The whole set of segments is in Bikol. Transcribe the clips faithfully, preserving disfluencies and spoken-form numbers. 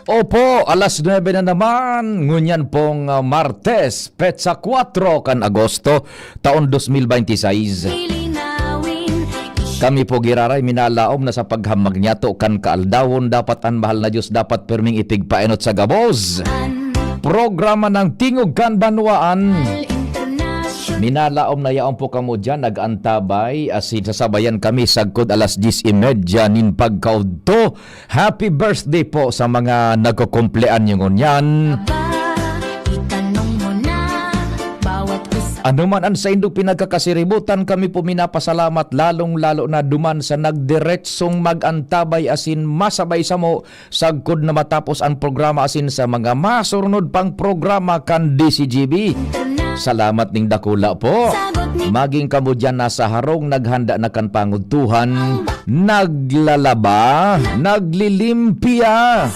Opo, alas nuebe na naman. Ngunyan pong, ah, Martes, petsa kwatro kan Agosto, taon dos mil bente seis. Kami po giraray minalaom na sa paghamag niyato kan kaaldawon, dapat an mahal na Diyos dapat pirming ipigpaenot sa gabos. Programa ng Tingog kan Banwaan. Minalaom na yaon po kamo diyan, nag-antabay, asin sasabayan kami sagkod alas diyes y media nin pagkaudto. Happy birthday po sa mga nagkukumpleanyo ngunyan. Ano man ang saindong pinagkakasiributan, kami po minapasalamat, lalong-lalo na duman sa nagdiretsong mag-antabay asin masabay samo sagkod na matapos ang programa asin sa mga masurnod pang programa kan D C G B. Salamat ning dakula po. Maging kamo diyan nasa harong, naghanda na kan pangudtuhan, naglalaba, naglilimpia,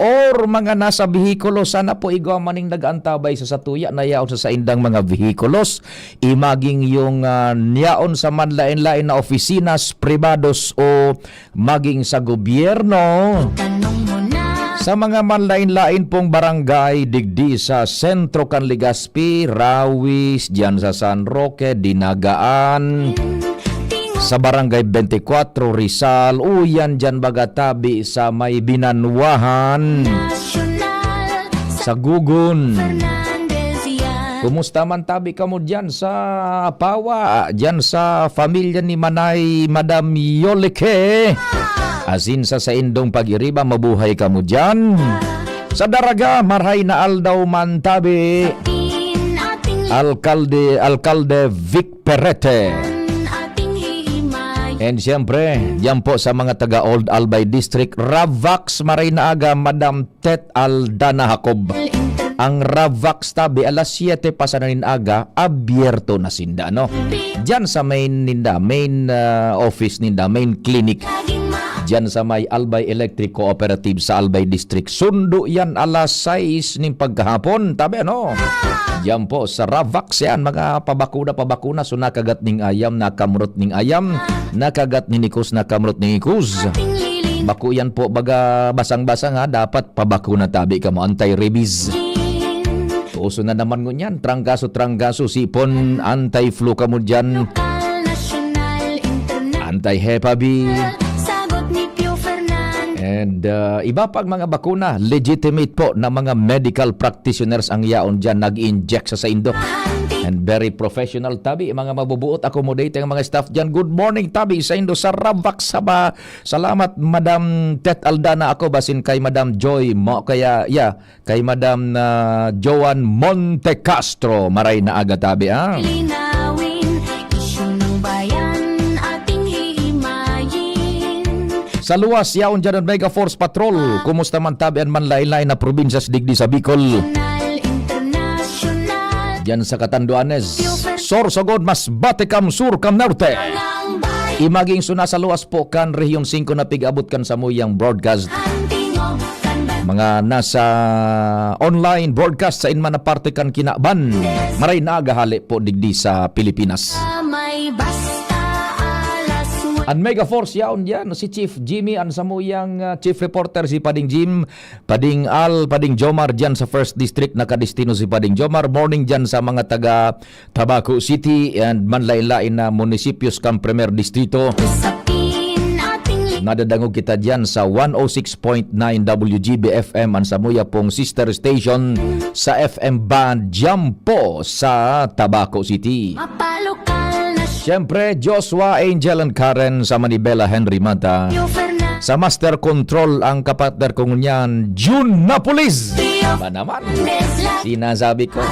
or mga nasa behikulo, sana po igwa man ning nag-antabay sa satuya na yaon sa saindang mga behikulos. Imaging yung, ah, yaon sa manlain-lain na opisina, pribados o maging sa gobyerno. Sa mga manlain-lain pong barangay digdi sa sentro kan Legazpi, Rawis, diyan sa San Roque, Dinagaan, sa Barangay twenty-four, Rizal, uyan diyan baga tabi sa may Binanwahan, sa Gugon. Kumusta man tabi kamo diyan sa Pawa, diyan sa pamilya ni Manay Madam Yolike? Asin sa saindong pag-iriba, mabuhay kamo diyan. Sa Daraga, marhay na aldaw man tabi. Alkalde, Alkalde Vic Perete. And siyempre, diyan po sa mga taga Old Albay District, Ravax, maray na aga, Madam Tet Aldana Jacob. Ang Ravax tabi, alas siyete pa sana nin aga, abierto na sinda, no? Diyan sa main ninda, main, ah, office ninda, main clinic. Diyan sa may Albay Electric Cooperative sa Albay District. Sundo yan alas sais nin pagkahapon, tabi, ano? Diyan po sa Ravax yan, mga pabakuna, pabakuna. So, nakagat ning ayam, nakamrot ning ayam, nakagat nin ikos, nakamrot ning ikos. Bako yan po, baga basang-basang ha, dapat pabakuna tabi kamo, anti-rabies. Uso na naman ngunyan, trangkaso-trangkaso, sipon, anti-flu kamo dyan, anti-Hep B. And, uh, iba pang mga bakuna, legitimate po na mga medical practitioners ang yaon dyan, nag-inject sa saindo. And very professional, tabi, mga mabubuot, accommodating mga staff dyan. Good morning, tabi, saindo sa Ravax, Sabah. Salamat, Madam Tet Aldana, ako basin kay Madam Joy mo, kaya, yeah, kay Madam, ah, Joan Montecastro, maray na aga tabi, ah. Linawin, isyu ng bayan, ating hihimayin. Sa luwas, yaon dyan ang Mega Force Patrol. Kumusta man tabi an manlain-lain na probinsya digdi sa Bicol? National, international. Dyan sa Catanduanes. Sorsogon, Masbate, Cam Sur, Cam Norte. Imaging suna sa luwas po kan Rehiyon singko na pig-abot kan samuyang broadcast. Mga nasa online broadcast sa inman na parte kan kinaban. Maray na aga hali po digdi sa Pilipinas. An Mega Force yaon diyan, si Chief Jimmy, an samuyang, ah, chief reporter si Pading Jim, Pading Al, Pading Jomar diyan sa First District, nakadestino si Pading Jomar. Morning diyan sa mga taga Tabaco City and manlain-lain na munisipyos kan Primer Distrito. Nadadangog kita diyan sa one oh six point nine W G B F M, an samuya pong sister station sa F M band diyan po sa Tabaco City. Siyempre, Joshua, Angel, and Karen sa Manibela, Henry Mata. Sa Master Control, ang kapartner ko ngunyan, Jun Napolis. Ba naman? Sinasabi ko.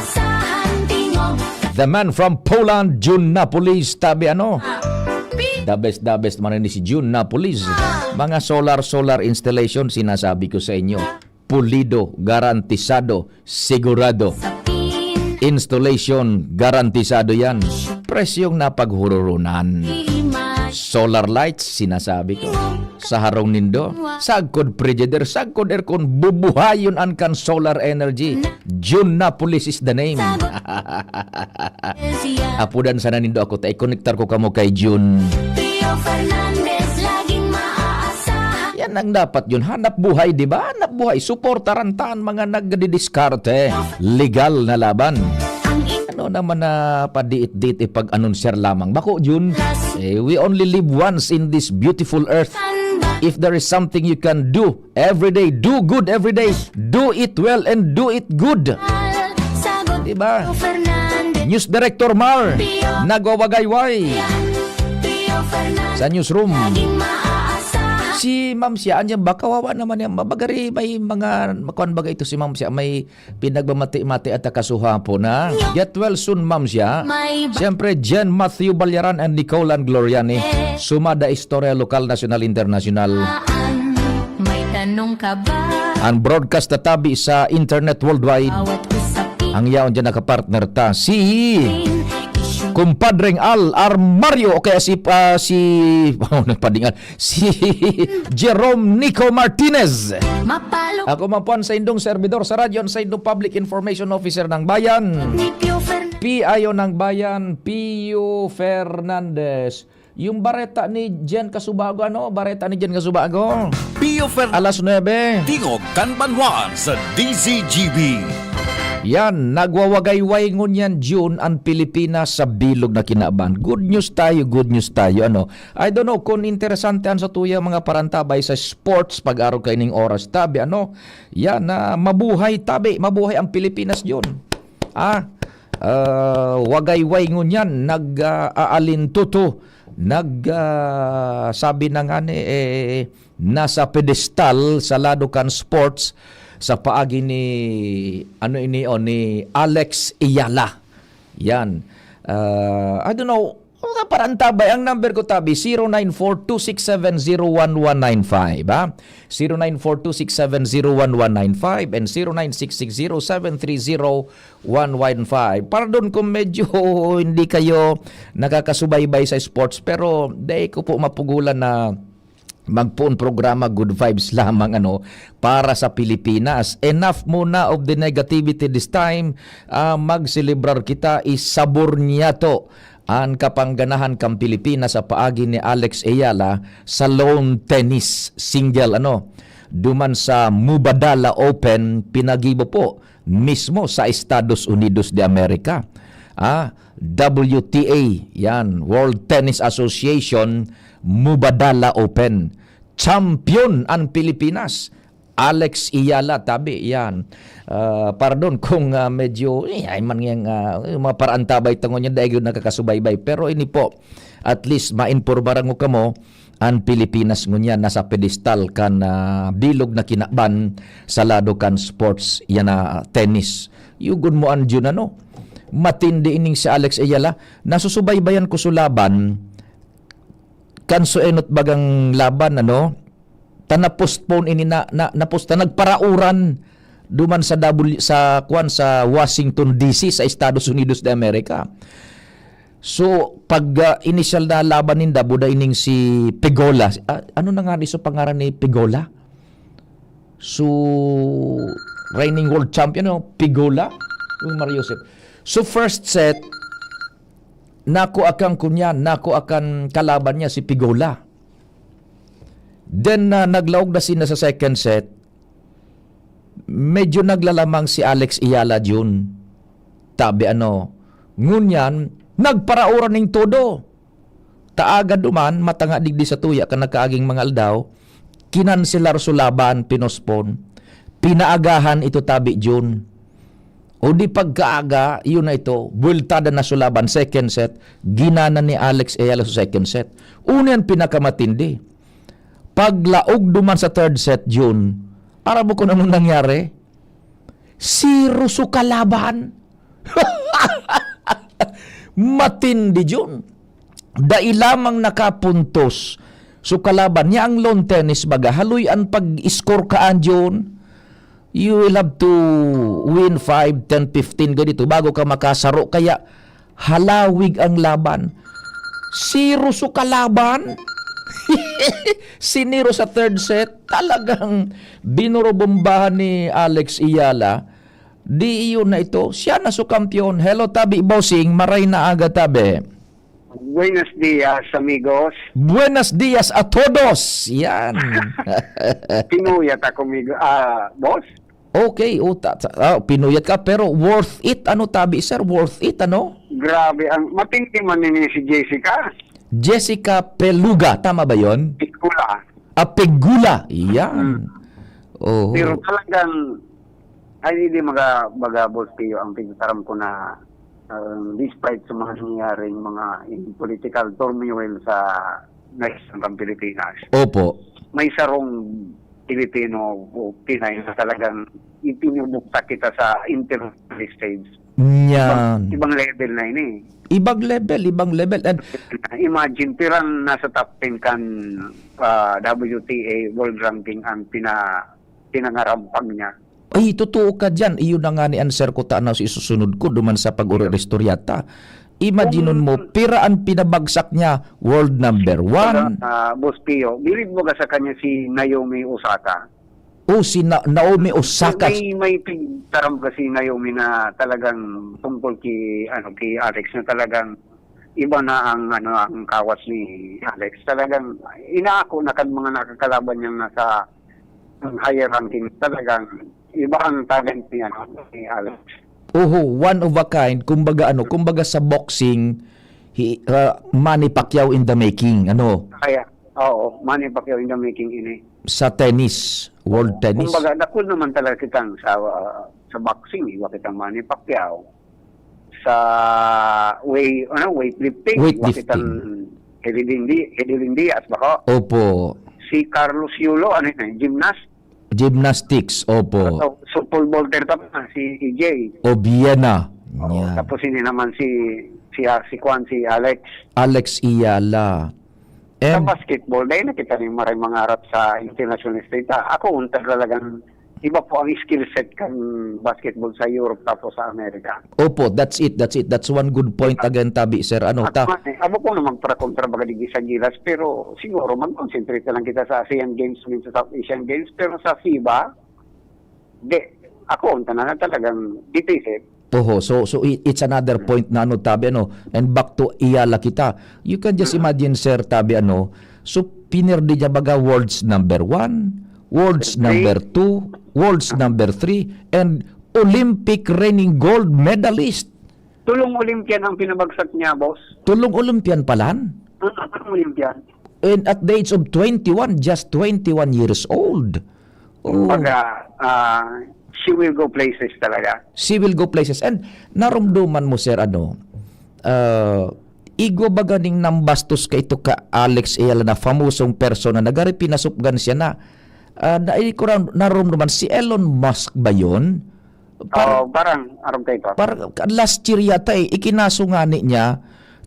The man from Poland, Jun Napolis. Tabi ano? The best, the best man ni si Jun Napolis. Mga solar, solar installation, sinasabi ko sa inyo. Pulido, garantisado, sigurado. Installation, garantisado yan. Presyong napaghururunan. Solar lights, sinasabi ko. Sa harong nindo, sagkod frigider, sagkod aircon, bubuhayon an kan solar energy. Jun Napolis is the name. Apudan sana nindo ako, ta ikonektar ko kamo kay Jun. Rio Fernandez, laging maaasahan. Yan Yan ang dapat yun. Hanap buhay, di ba? Hanap buhay. Suportaran ta ang mga nagdidiskarte. Legal na laban. Ano naman na padiit-dit ipag-anunsyar lamang? Bako, Jun. Eh, we only live once in this beautiful earth. If there is something you can do every day, do good every day. Do it well and do it good. Di ba? News Director Mar, nagwawagayway sa newsroom. Si Ma'am Siya, andiyan ba? Kawawa naman yan. Mabagari, may mga, makuan baga ito si Ma'am Siya, may pinagbamati-mati at kasuhapo na. Get well soon, Ma'am Siya. Siyempre, Jen Matthew Balyaran and Nicole and Gloriani. Sumada istorya lokal, nasyonal, internasyonal. May tanong ka ba? Ang broadcast tatabi sa internet worldwide. Bawat usapin. Ang yaon dyan nakapartner ta, si Kumpadreng Al Armario o kaya si, ah, si, oh, nagpadingan, si Jerome Nico Martinez. Mapalo. Ako man po ang saindong servidor sa radyo, ang saindong Public Information Officer ng Bayan. Ni Pio Fernandez. P I O ng Bayan, Pio Fernandez. Yung bareta ni Jen Casubago, ano? Bareta ni Jen Casubago. Pio Fer- Alas nuebe. Tingog kan Banwaan sa D Z G B. Yan, nagwawagayway ngunyan, June, ang Pilipinas sa bilog na kinaban. Good news tayo, good news tayo, ano? I don't know kung interesante ang sa tuya mga parantabay sa sports pag-araw kaining oras. Tabi, ano? Yan, na mabuhay, tabi, mabuhay ang Pilipinas, June. Ah, ah, wagayway ngunyan, nag, ah, aalintuto, nag, ah, sabi na nga ni, eh, nasa pedestal sa lado kan sports sa paagi ni, ano ini, o, ni Alex Eala. Yan. Ah, I don't know, mga parantabay, ang number ko tabi, zero nine four two six seven zero one one nine five, ha? Zero nine four two six seven zero one one nine five and zero nine six six zero seven three zero one one five. Pardon kung medyo hindi kayo nakakasubaybay sa sports, pero dai ko po mapugulan na magpoon programa, good vibes lamang, ano, para sa Pilipinas. Enough muna of the negativity this time. Ah, magselebrar kita, isabor niyato an kapangganahan kan Pilipinas sa paagi ni Alex Eala sa lawn tennis single, ano, duman sa Mubadala Open, pinagibo po mismo sa Estados Unidos de America. Ah, W T A, yan, World Tennis Association, Mubadala Open. Champion ang Pilipinas. Alex Eala, tabi, yan. Ah, pardon kung, ah, medyo, eh, ay man yang, ah, yung mga paraantabay tangon niya, dahil yun nakakasubaybay. Pero ini po, at least, maimpormaran ko kamo, ang Pilipinas ngunyan nasa pedestal kan, ah, bilog na kinaban sa lado kan sports, yan na tennis. Yugon mo an Jun, ano? Matindi ining si Alex Eala. Nasusubaybayan ko su laban, kan su enot bagang laban, ano? Ta na-postpone ini na, na, napos-, ta nagparauran duman sa W, sa, kwan, sa Washington D C, sa Estados Unidos de America. So, pag, ah, inisyal na laban ninda, buda ining si Pegola. Ah, ano na nga ni so pangaran ni Pegola? So, reigning world champion, no? Pegola? Yung Mario Joseph. So, first set, nakuha kan kunyan, nakuha kan kalaban niya si Pegola. Then, ah, naglaog na sina sa second set. Medyo naglalamang si Alex Eala Jun. Tabi ano, ngunyan, nagparauran ning todo. Ta agad duman, matanga digdi sa tuya kan nagkaaging mga aldaw, kinanselar su laban, pinospon. Pinaagahan ito tabi Jun. O di pagkaaga, yun na ito, buweltada na su laban, second set, ginana ni Alex Eala sa second set. Una yan pinakamatindi. Paglaog duman sa third set, Jun, aram mo kung anong nangyari? Zero su kalaban. Matindi, Jun. Dai lamang nakapuntos su kalaban niya. Ang lawn tennis, baga, haloy an pag-score kaan, Jun. You will have to win five, ten, fifteen ganito bago ka makasaro. Kaya halawig ang laban. Zero su kalaban. Siniro sa third set. Talagang binurobombahan ni Alex Eala. Di iyon na ito. Siya na su kampiyon. Hello, tabi, bossing. Maray na aga, tabi. Buenos dias, amigos. Buenos dias a todos! Yan. Pinuyat ako, migo. Ah, boss? Okay, uta. Ah, pinuyat ka, pero worth it. Ano tabi, sir? Worth it, ano? Grabe, ang matindi man ni si Jessica. Jessica Peluga, tama ba yon? Pikula. Ah, Pegula. Yan. Oh. Pero talagang, ay, hindi maga, baga, boss Pio, ang pagkakaram ko na, um, despite sa mga nangyayaring mga political turmoil sa national Pilipinas, Opo. May sarong Pilipino o Pinay na talagang itinubukta kita sa international stage. Yan. Ibang level na ini. Ibang level, ibang level. And Imagine, pirang nasa top ten kan, ah, W T A world ranking ang pina, pinangarampag niya. Ay, totoo ka dyan. Iyon na nga ni answer ko ta na isusunod ko duman sa pag-uri istoryata. Imaginon mo, pira ang pinabagsak niya, world number one. Ah, Boss Pio, bilib mo ka sa kanya si Naomi Osaka. Oh, si Na- Naomi Osaka. May, may pigtaram ka si Naomi na talagang tungkol ki, ano, ki Alex na talagang iba na ang, ano, ang kawas ni Alex. Talagang inaako na kan mga nakakalaban niyang nasa higher ranking. Talagang iba ang talent ni, ano, ni Alex. Oho, one of a kind. Kumbaga ano, kumbaga sa boxing, he, uh, Manny Pacquiao in the making. Ano? Kaya, oo, Manny Pacquiao in the making ini. Sa tennis, world tennis. Kumbaga, dakul naman talaga kitang sa, uh, sa boxing, iba kitang Manny Pacquiao. Sa way, ano, weightlifting, iba Weightlifting. Kitang Hidilindi, Hidilindi, as bako. Opo. Si Carlos Yulo, ano yun, gymnast. Gymnastics, opo. So, so pole vaulter tapos na si E J. Obiena. Oo, Yan. Tapos hindi naman si si ah, si Kwan, si Alex. Alex Iyala. Sa And basketball, dahil nakita niyo maray mangarap sa international stage. Ah, ako, unta talagang iba po ang skill set kan basketball sa Europe tapos sa Amerika. opo, that's it, that's it. That's one good point again, tabi, sir. Ano, ta? Ako, eh, abo ko na magparakontra baga digdi sa Gilas, pero siguro mag-concentrate na lang kita sa Asian Games, sa South Asian Games, pero sa FIBA, di. Ako, unta na lang talagang defensive. Oho, so so i- it's another point na ano, tabi, ano. And back to Iyala kita. You can just imagine, sir, tabi, ano. So pinerde niya baga world's number one, world's Three. number two, world's number three, and Olympic reigning gold medalist. Tulong Olympian ang pinabagsak niya, boss. Tulong Olympian palan. Ang tulong Olympian. And at the age of twenty-one, just twenty-one years old. Oh. Kumbaga, ah, she will go places talaga. She will go places. And narumduman mo, sir, ano, ah, igwa ba ganing nambastos ka ito ka Alex Ayala na famosong persona na gari pinasupgan siya na, ah, na, ko na, narumduman, si Elon Musk ba yun? Par- Oo, parang, arog kayo pa. Parang last year yata eh, ikinaso nga ni niya,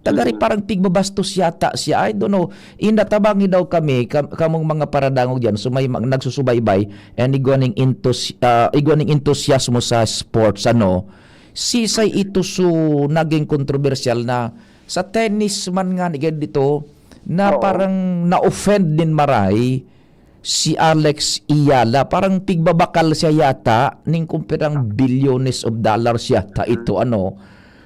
tagari parang pigbabastos yata siya. I don't know. Inatabangi daw kami, kam- kamong mga paradangog dyan, so may mag- nagsusubaybay, and igwaning enthus- ah, igwaning entusiasmo sa sports, ano, sisay ito so naging kontrobersyal na sa tennis man nga ni dito, na Oo. Parang na-offend din maray si Alex Ayala. Parang pigbabakal siya yata ning kumpirang bilyones of dollars yata ito, ano.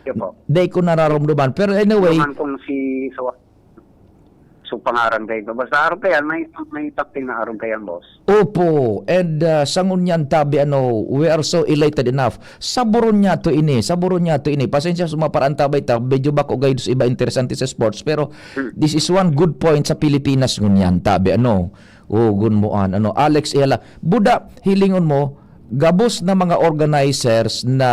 Yun po. Dahil ko nararamdaman. Pero anyway, Naman kung si, so, so pangaran kayo. Basta arog kayo, may, may something na arog kayo, boss. Opo, and uh, sa ngunyan tabi ano, we are so elated enough. Saburon niya to ini, saburon niya to ini. Pasensya sa mga paraan tabay ta, medyo bako gayud sa iba interesante sa sports, pero this is one good point sa Pilipinas ngunyan tabi ano. O gunmoan ano, Alex Ayala. Buda, hilingon mo, gabos na mga organizers na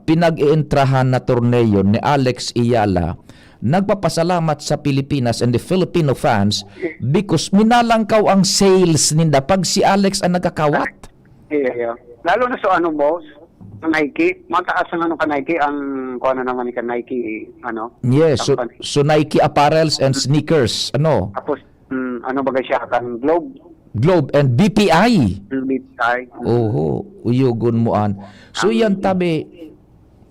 pinag-ientrahan na torneo ni Alex Ayala nagpapasalamat sa Pilipinas and the Filipino fans because minalangkaw ang sales ninda pag si Alex ang nagkakawat. Iya, iya. Lalo na so ano, boss, ang Nike, mataas ang ano ka Nike, ang kuha na naman ni ka Nike, ano, Yes, so, company. So Nike apparels and sneakers, ano, Tapos, mm, ano ba siya, kan Globe, Globe and B P I. B P I. Oho, uyugon mo an. So yan tabi,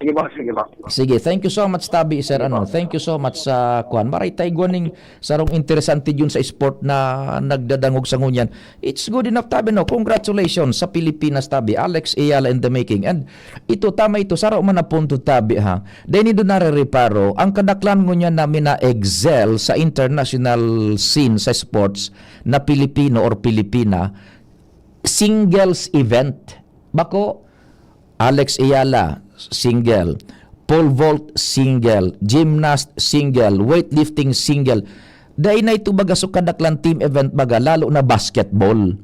Sige po, sige po. Sige, thank you so much, Tabi, sir. Ano, thank you so much sa kwan. Maray tayo gwaning sarong interesante yun sa sport na nagdadangog sa ngunyan. It's good enough, Tabi, no? Congratulations sa Pilipinas, Tabi. Alex Ayala in the making. And ito, tama ito, saro man na punto, Tabi, ha? Dahil nindo narereparo, ang kadaklan ngunyan na mina-excel sa international scene sa sports na Pilipino or Pilipina, singles event. Bako, Alex Ayala, single. Pole vault, single. Gymnast, single. Weightlifting, single. Dai na ito baga so kadaklan team event baga, lalo na basketball.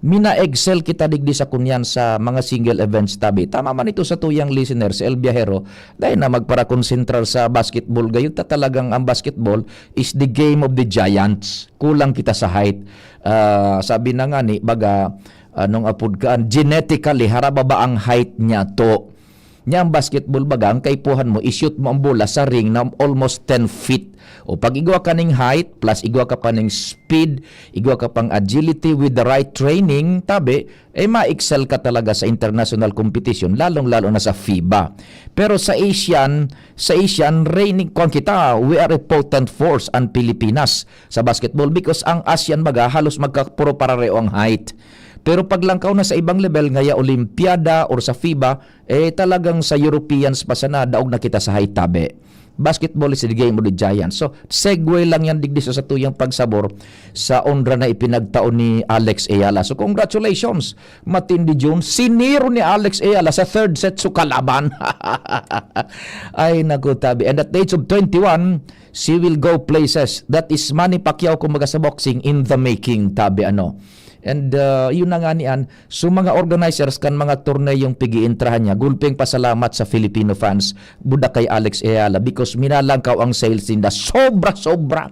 Mina-excel kita digdi sa kunyan sa mga single events, Tabi. Tama man ito sa tuyang listeners, El Viajero, dai na magparakonsentrar sa basketball. Gayon ta talagang ang basketball is the game of the giants. Kulang kita sa height. Ah, sabi na nga ni, baga, anong apod kaan, genetically, harababa ang height niya to. Nya ang basketball baga, ang kaipuhan mo, i-shoot mo ang bola sa ring na almost ten feet. O pag igwa ka ning height, plus igwa ka pa ning speed, igwa ka pang agility with the right training, Tabi, eh ma-excel ka talaga sa international competition, lalong-lalo na sa FIBA. Pero sa Asian, sa Asian, reigning, kwan kita, we are a potent force ang Pilipinas sa basketball because ang ASEAN baga halos magkapuro parareo ang height. Pero paglangkaw na sa ibang level, ngaya Olimpiada or sa FIBA, eh talagang sa Europeans pa sana, daog na kita sa height, Tabi. Basketball is the game of the giants. So, segue lang yan digdi sa satuyang pagsabor sa onra na ipinagtao ni Alex Ayala. So, congratulations, Matindi Jun. Siniro ni Alex Ayala sa third set so kalaban. Ay, naku, Tabi. And at the age of twenty-one, she will go places. That is Manny Pacquiao, kumbaga sa boxing, in the making, Tabi, ano. And uh, yun na nga niyan, so mga organizers kan mga torneyong pig-iintrahan niya, gulping pasalamat sa Filipino fans, buda kay Alex Ayala, because minalangkaw ang sales ninda. Sobra-sobra.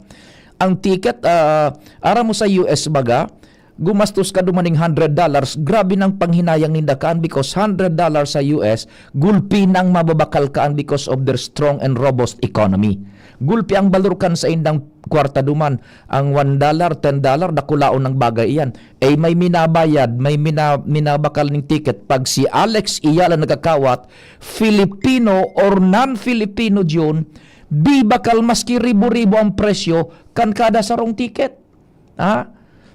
Ang ticket, ah, aram mo sa U S baga, gumastos ka dumaning hundred dollars, grabe nang panghinayang ninda kaan because hundred dollars sa U S, gulpi nang mababakal kaan because of their strong and robust economy. Gulpi ang balor kan saindang kwarta duman, ang one dollar, ten dollar, dakulaon ng bagay iyan. Eh, may minabayad, may mina-, minabakal ning ticket. Pag si Alex Ayala nagkakawat, Filipino or non-Filipino, Jun, bibakal maski ribo-ribo ang presyo kan kada sarong ticket. Ha?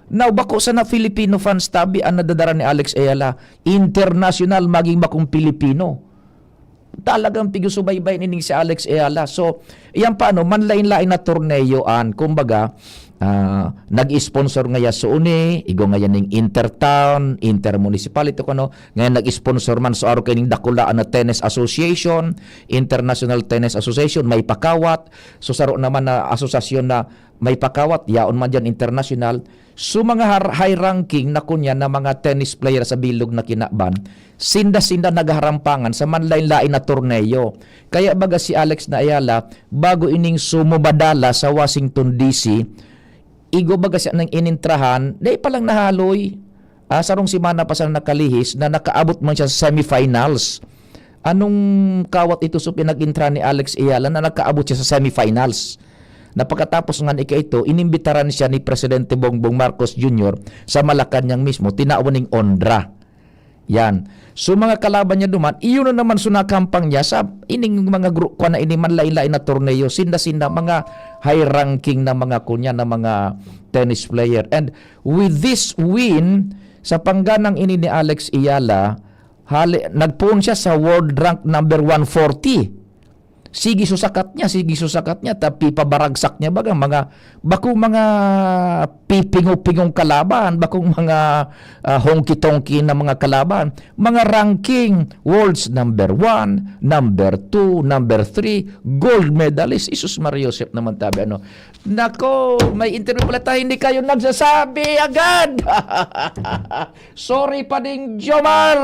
Now, bako sana Filipino fans, Tabi, ang nadadara ni Alex Ayala. International, maging bakong Pilipino. Talagang pigusubaybay nining si Alex Ayala. So, yan pa, no, manlain-lain na torneo an, kumbaga, ah, nag-sponsor ngaya sa uni, igo ngaya ning Intertown, Intermunicipality, kung ano, ngayon nag-sponsor man sa araw kaining dakulaan na Tennis Association, International Tennis Association, may pakawat. So, saro naman na asosasyon na may pakawat, yaon man dyan international. So, mga har-, high ranking na kunya na mga tennis player sa bilog na kinaban, sinda-sinda naghaharampangan sa manlain-lain na torneo. Kaya baga si Alex na Ayala, bago ining sumubadala sa Washington, D C, igo baga siya nang inintrahan, dai pa lang nahaloy. Ah, sarong semana pa siya nakalihis na nakaabot man siya sa semifinals. Anong kawat ito so pinag-intra ni Alex Ayala na nakaabot siya sa semifinals? Na pagkatapos nga ni kaito, inimbitaran siya ni Presidente Bongbong Marcos Junior sa Malacañang mismo, tinawan ning onra. Yan. So, mga kalaban niya duman, iyon na naman so nakampang niya sa ining mga gru-, kwa na ini, manlain-lain na torneo, sinda-sinda, mga high ranking na mga kunya na mga tennis player. And with this win, sa pangganang ini ni Alex Ayala, hali, nagpoon siya sa world rank number one forty. Sige susakat niya, sige susakat niya, tapi pabaragsak niya baga, mga, bakong mga pipingo-pingong kalaban, bakong mga, ah, honky-tonky na mga kalaban, mga ranking, world's number one, number two, number three, gold medalist, Jesus Maria Joseph naman tabi, ano. Nako, may interview pala tayo, hindi kayo nagsasabi agad. Sorry, Pading Jomar!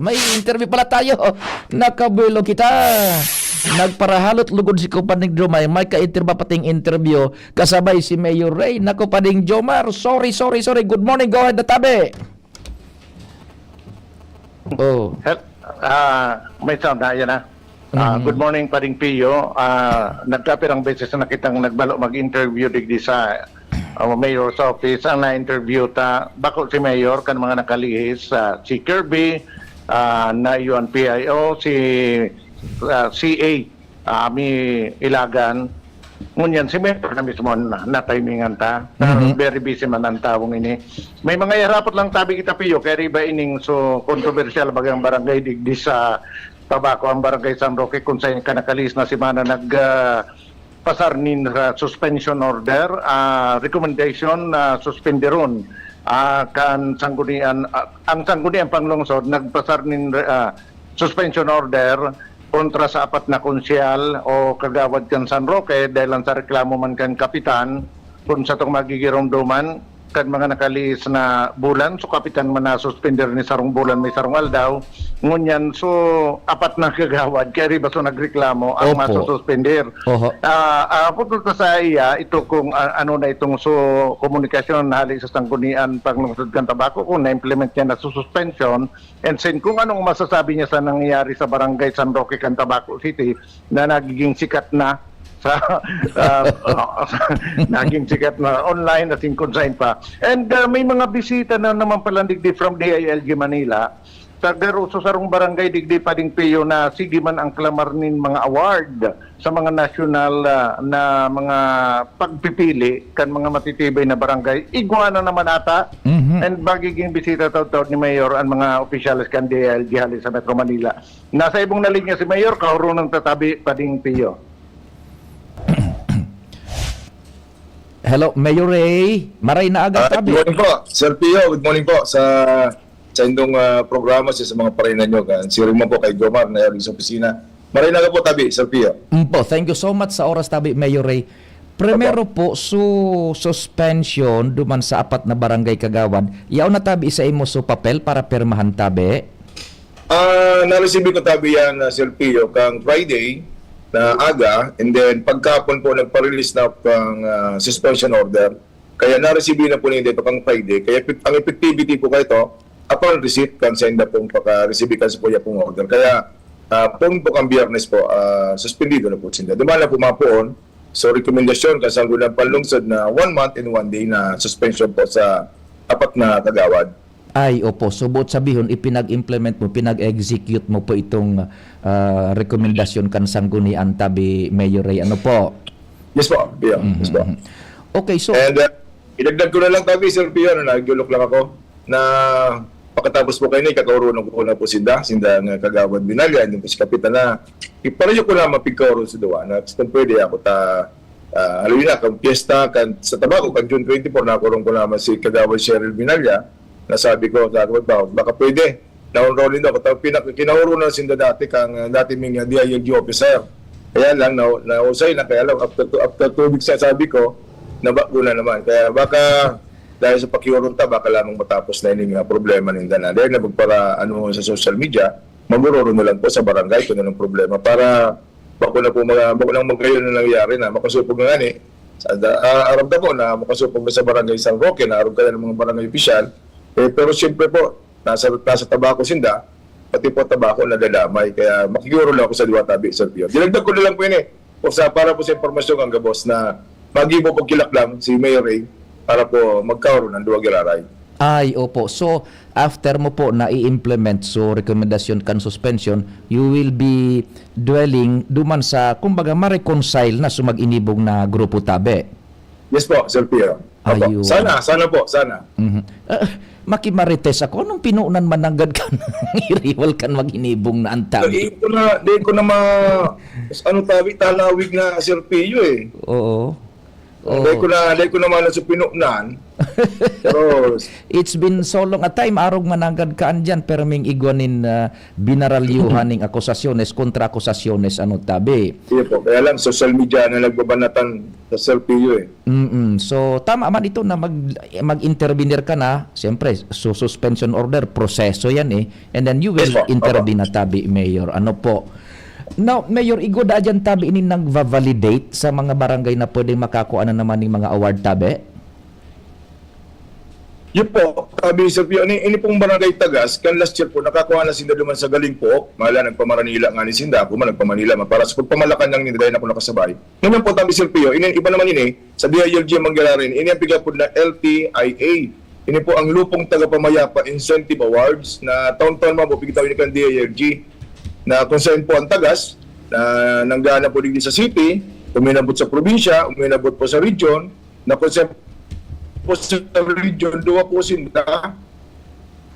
May interview pala tayo. Nakabuelo kita. Nagparahalot lugod si Kupading Jomar. May ka-interview pa ting interview. Kasabay si Mayor Ray. Nako, Pading Jomar. Sorry, sorry, sorry. Good morning. Go ahead, Natabe. Oh. Hel- ah, may sound na, yan na. Ah, Mhm. Good morning, Pading Pio. Ah, nagkapirang beses na kitang nagbalo mag-interview digdi sa ah, Mayor's Office. Ang na-interview ta, bako si Mayor, kan mga nakalihis, ah, si Kirby, ah, na Yuan P I O, si ah, C A, ah, mi Ilagan. Ngunyan, si Mayor na mismo na, natimingan ta. Mhm. Very busy man ang tawong ini. May mga iharapot lang tabi kita, Pio, kaya riba ining so kontrobersyal bagang barangay digdi sa Tabaco, ang barangay San Roque, kung saan ka nakalihis na semana nag, ah, pasar nin, ah, suspension order, ah, recommendation na suspenderon, ah, kan sanggunian, ah, ang sanggunian panglungsod nagpasar nin, ah, suspension order kontra sa apat na konsyal o kagawad kan San Roque dahil lang sa reklamo man kan kapitan kun satong magigiromdoman kan mga nakalihis na bulan. So, kapitan man nasuspender ni sarong bulan, may sarong aldaw. Ngunyan, so, apat na kagawad, kaya riba so nagreklamo ang Opo. masususpender. Oho. Ah, ah, punto sa iya, ito kung, ah, ano na itong so, komunikasyon hali sa Sanggunian Panglungsod kan Tabaco, kung na-implement niya na suspension, and then kung anong masasabi niya sa nangyayari sa Barangay San Roque kan Tabaco City na nagiging sikat na sa, ah, naging sikat na online, asin kung saan pa. And, ah, may mga bisita na naman pala digdi from D I L G Manila. Sa garo, sa sarong barangay digdi pa ding Pio na sige man ang klamar nin mga award sa mga national, ah, na mga pagpipili kan mga matitibay na barangay. Igwa na naman ata. Mhm. And magiging bisita taud-taud ni Mayor ang mga opisyales kan D I L G hali sa Metro Manila. Nasa ibong na linya si Mayor, kahurunan tatabi pa ding Pio. Hello, Mayor Ray. Maray na aga, Ah, tabi. Good morning po, Sir Pio. Good morning po sa, sa indong, ah, programa, sa, sa mga parainan nyo. Kan si Rimo po kay Jomar na yari sa opisina. Maray na aga po, tabi, Sir Pio. Mm po, thank you so much sa oras, tabi, Mayor Ray. Primero Opo. po, so suspension duman sa apat na barangay kagawad. Yaon na tabi sa imo so papel para pirmahan tabi? Ah, na-receive ko tabi yan, ah, Sir Pio, kang Friday na aga, and then pagkahapon po nagpa-release na kang, ah, suspension order. Kaya na-receive na po ninda ito kang Friday. Kaya epek-, ang effectivity po kayo to, upon receipt kan senda pong paka-receive kan sa kuya pong order. Kaya, ah, pong po kang Biyernes po, ah, suspendido na po sinda. Duman na po mga poon. So, rekomendasyon kan Sangguniang Panlungsod na one month and one day na suspension po sa apat na kagawad. Ay, opo. So, buot sabihon, ipinag-implement mo, pinag-execute mo po itong, ah, rekomendasyon kan Sanggunian tabi, Mayor Ray. Ano po? Yes po. Yeah, yes po. Mhm. Okay, so And, uh, idagdag ko na lang tabi, Sir Pio, ano, nagyulok lang ako, na pagkatapos po kayo na, ikakaoronan ko na po sinda, sinda nga kagawad Binalya, hindi po si Kapitan na, iparayo ko na mapigkaoron sa duwa, na kung pwede ako ta, ah, haloy na, kang piyesta, kan, sa Tabaco, kan June twenty-four, nakurong ko naman si Kagawad Cheryl Binalya, na sabi ko, sabi ko, "Baka, baka pwede, na-enroll daw." Kata-, pinak-, kinauro na sinda dati, kang, ah, dati ming, ah, D I L G officer. Kaya lang, na, nausay na, kaya lang, after two, after two weeks, sabi ko, nabago na naman. Kaya baka, dahil sa pakiurong ta, baka lamang matapos na ining, ah, problema ninda na. Dahil na magpara, ano, sa social media, maguroro na lang po sa barangay kung anong problema para bako na po mga, bako nang magayon na nangyari na makasupog na ngani. Sa, ah, aram na po na makasupog na sa barangay San Roque, na aram kaya ng mga barangay opisyal. Eh, pero siyempre po, nasa, nasa Tabaco sinda, pati po Tabaco nadadamay. Kaya makikuro lang ako sa duwa tabi, Sir Pio. Dinagdag ko na lang po yun eh. O sa, para po sa impormasyon, ang gabos na magibo pagkilak lang si Mayor Ray para po magkaroon ng duwa giraray. Ay, opo. So, after mo po na i-implement so rekomendasyon kan suspension, you will be dwelling duman sa, kumbaga, ma-reconcile na so mag-inibong na grupo tabi. Yes po, Sir Pio. Opo. Ayun. Sana, sana po, sana. Mhm. Ah, makimarites ako, anong pinunan man nanggad ka nang iriwal kan mag-inibong na ang tabi? Di ko na, di ko na ma-, ano tabi, talawig na, Sir Pio eh. Oo. Dahil Oo. ko na, dahil ko naman na sa pinunan. Pero It's been so long a time, arog mananggad ka andyan, pero ming igwa nin, ah, binaralyuhan ning akusasyones kontra akusasyones, ano, tabi. Iyo po, kaya lang social media na nagbabanatan sa Sir Pio eh. Mm-mm. So, tama man ito na mag-, mag-intervenir ka na. Siyempre, so suspension order, proseso yan eh. And then you will Yes po, opo. intervene na tabi, Mayor. Ano po? Now, Mayor, igwa da dyan tabi ini nagva-validate sa mga barangay na pwedeng makakua na naman ning mga award tabi? Yun po, sabi, Sir Pio, ini, ini pong Barangay Tagas, kan last year po, nakakuha na sinda duman sa galing po, mala nagpamaranila nga ni sinda, ako man nagpamanila man, para sa pagpamalakan lang nila, dahil ako nakasabay. Ngayon po, tabi, Sir Pio, ini, iba naman ini, sa D I L G ang mangyayari, ini ang pigapod na L T I A. Ini po ang Lupong Tagapamayapa Incentive Awards na taon-taon mabubigtaw ini kan D I L G. na kung saan po ang tagas, na nanggana po digdi sa city, uminabot sa probinsya, uminabot po sa region, na kung saan po sa region, duwa po sinda,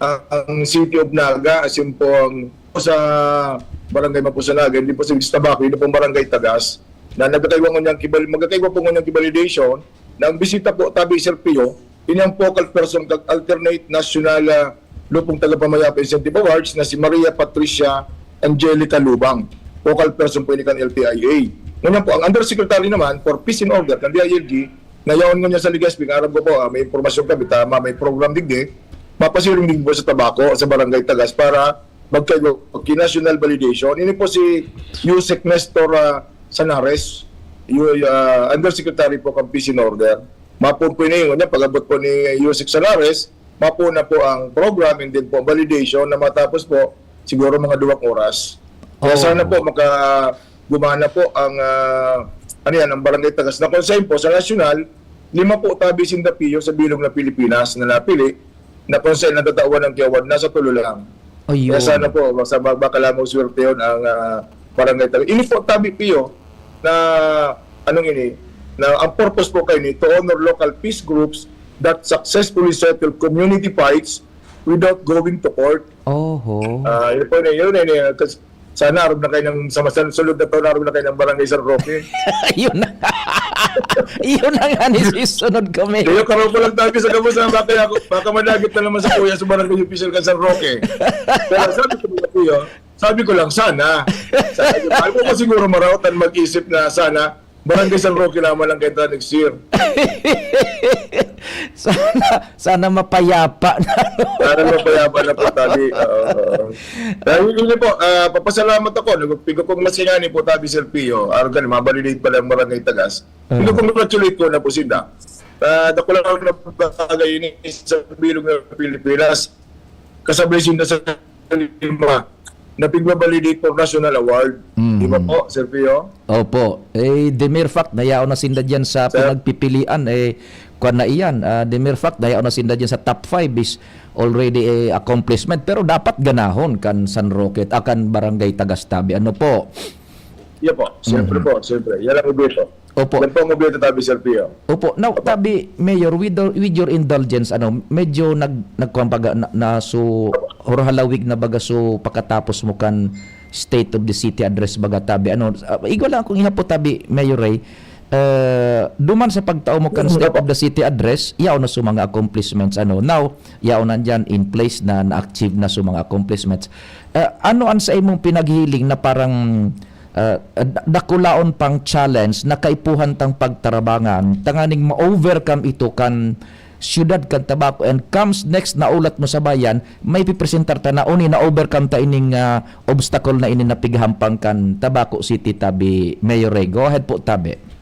ang City of Naga, asin po ang sa Barangay Mapusanaga, hindi po sa Tabaco, hindi po ang Barangay Tagas, na nagkakaiwa ngunyan kibal-, magkakaiwa po ngunyan kibalidation, na ang bisita po, tabi Sir Pio, ini ang focal person kag alternate national, ah, Lupong Tagapamayapa Incentive Awards na si Maria Patricia Angelica Lubang. Focal person po ini kan L T I A. Ngunyan po, ang undersecretary naman for peace and order kan D I L G, na yaon ngunyan sa Legazpi, nga aram ko po, ah, may impormasyon kami, tama, may program digdi, mapasiring din po sa Tabaco, sa Barangay Tagas, para magkaigo ki national validation. Ini po si Yusek Nestor, ah, Sanares, yu-, ah, undersecretary po kan peace and order. Mapo po ini, ngunyan, pag-abot po ni Yusek Sanares, mapo na po ang program and then po validation na matapos po siguro mga duwang oras. Kaya Oo. sana po maka-, gumana po ang, ah, ano yan, ang Barangay Tagas na kung saan po sa nasyonal, lima po tabi sinda Pio sa bilog na Pilipinas na napili, na kung saan natatawan ng kiyawad, nasa tulo lang. Ayun. Kaya sana po, basta ba-, baka lamang swertehon ang, ah, Barangay Tagas. Ini po tabi Pio na, anong ini, na ang purpose po kayo ni to honor local peace groups that successfully settle community fights without going to court. Oho. Ah, yun po na yun, eh, kas-, sana aram na kayo ng, sa masan-, sunod na taon, aram na kayo ng Barangay San Roque. Yun na. Yun na nga ni susunod kami. Kayo, karaw ko lang tabi sa gabos na baka ako, baka madagit na naman sa kuya sa Barangay Official kan San Roque. Pero sabi ko, kuya, sabi ko lang, sana. Sabi ko, "Ano ko siguro maraot ang mag-isip na sana, Barangay San Roque naman ang kenta next year." Sana, sana mapayapa na. Sana mapayapa na po, tabi. Oo, oo. Dahil yun po, ah, papasalamat ako. Nagpigo kong masingani po, tabi Sir Pio. Argan, mabalidate pala ang Barangay Tagas. Ah. Pinag-congratulate ko na po sinda. Ah, dakula na bagay ini sa bilog na Pilipinas. Kasabay sinda sa lima na pigbabalidate for national award. Mhm. Di ba po, Sir Pio? Opo. Eh, the mere fact na yaon na sinda dyan sa Sir? Pinagpipilian, eh, kwan na iyan, ah, the mere fact na yaon na sinda dyan sa top five is already a accomplishment. Pero dapat ganahon kan San Roque, ah, kan Barangay Tagastabi. Ano po? Iya po. Siyempre Mhm. po, siyempre. Yan ang objeto. Opo. Yan po ang objeto, tabi, Sir Pio. Opo. Now, Opo. Tabi, Mayor, with, the, with your indulgence, ano, medyo nag-, nagkuhan baga na, na so, Opo. Hurhalawig na baga so pakatapos mo kan State of the City Address baga, tabi. Ano, ah, igwa lang akong ihapot, tabi, Mayor Ray. Eh, duman sa pagtao mo kan Mm, State Opo. of the City Address, yaon na so mga accomplishments, ano. Now, yaon na dyan in place na na-achieve na so mga accomplishments. Eh, ano an sa imong pinaghiling na parang, eh, da-, dakulaon pang challenge na kaipuhan tang pagtarabangan tanganing ma-overcome ito kan siyudad kan Tabaco, and comes next na ulat mo sa bayan, may pipresentar ta na uni na-overcome ta ining, ah, obstacle na ini na pighahampang kan Tabaco City, tabi, Mayor Ray. Go ahead po, tabi.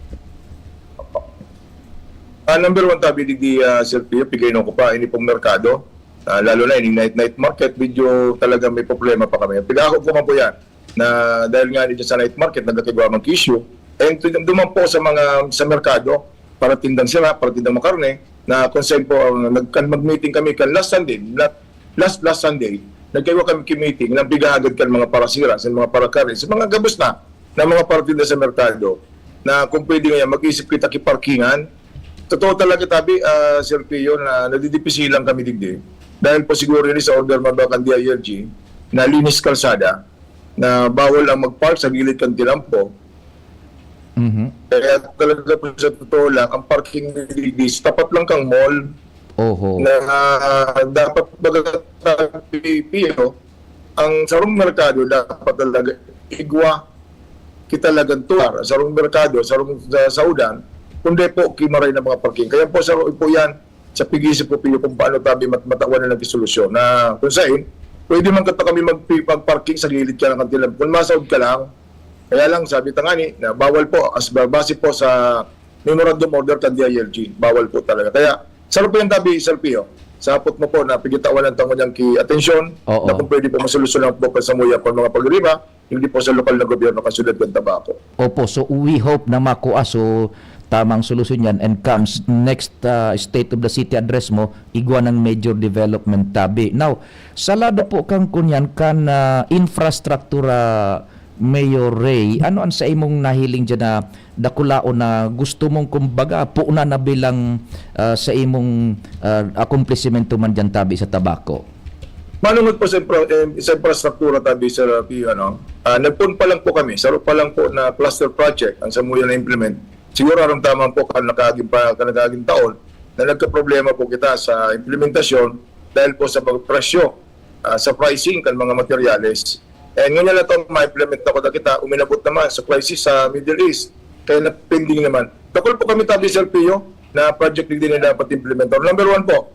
Ah, number one, tabi, digdi, ah, Sir Pio, pigay ko pa, ini pong merkado. Ah, lalo na ining night, night market, medyo talaga may problema pa kami. Pigako ko man po yan, na dahil nga dito sa night market, nagkakigwa mang issue. And to-, duman po sa mga, sa merkado, para tindang sira, para tindang makarne, na kung saan po, ang nag-, kan-, mag-meeting kami kan last Sunday, not last, last Sunday, nagkaiwa kami ki-meeting, na pigahagad kan mga parasira, sa mga parakarne, sa mga gabos na, na mga paratinda sa merkado, na kung pwede ngayon, mag-isip kita ki-parkingan. Totoo talaga, tabi, ah, Sir Pio, na nadidipisilan kami digdi. Dahil po siguro yun sa order, mga kan D I L G, na linis kalsada, na bawal ang mag-park sa gilid kan tilampo. Mhm. Kaya talaga po, sa totoo lang, ang parking ni Digdis, tapat lang kang mall. Oho. Na, ah, dapat baga, P P O, ang sarong merkado dapat talaga igwa kita lagan tuwar. Sarong merkado, sarong sa saudan, kundi po kimaray na mga parking. Kaya po, sa po yan, sa pag-iisip ko, Pio, kung paano tabi mat-, matawan na ng solusyon na kung saan, pwede man kata kami mag-, mag-parking sa gilid ka ng kantilan. Kung masaod ka lang, kaya lang, sabi tangani, na bawal po, as ba-, base po sa memorandum order kan D I L G, bawal po talaga. Kaya, sarap po yung tabi, Sir Pio. Sa hapot mo po na pigitawan ng tangon niyang ki-atensyon, Oo. na kung pwede po masolusyon lang po sa muya po mga pagriba, hindi po sa lokal na gobyerno kan Syudad kan Tabaco. Opo, so we hope na makua so tamang solusyon yan and comes next, ah, State of the City Address mo, igwa ng major development tabi. Now, sa lado po kang kunyan, kan, ah, infrastruktura, Mayor Ray, ano ang sa imong nahiling dyan na dakulaon na gusto mong, kumbaga, puunan na bilang, ah, sa imong, ah, akomplisimento man dyan tabi sa Tabaco? Manungod po sa infra-, eh, sa infrastruktura tabi sa P U, ano, ah, nagpon pa lang po kami, saro pa lang po na cluster project ang samuya na-implement. Siguro aram taman po kan nakaaging pa, kan nakaaging taon na nagkaproblema po kita sa implementasyon dahil po sa pagpresyo, ah, sa pricing kan mga materyales. And ngunyan na ito, ma-implement na ko na kita, uminabot naman sa crisis sa Middle East. Kaya na-pending naman. Dakul po kami tabi, Sir Pio, na project din na dapat implementar. Number one po,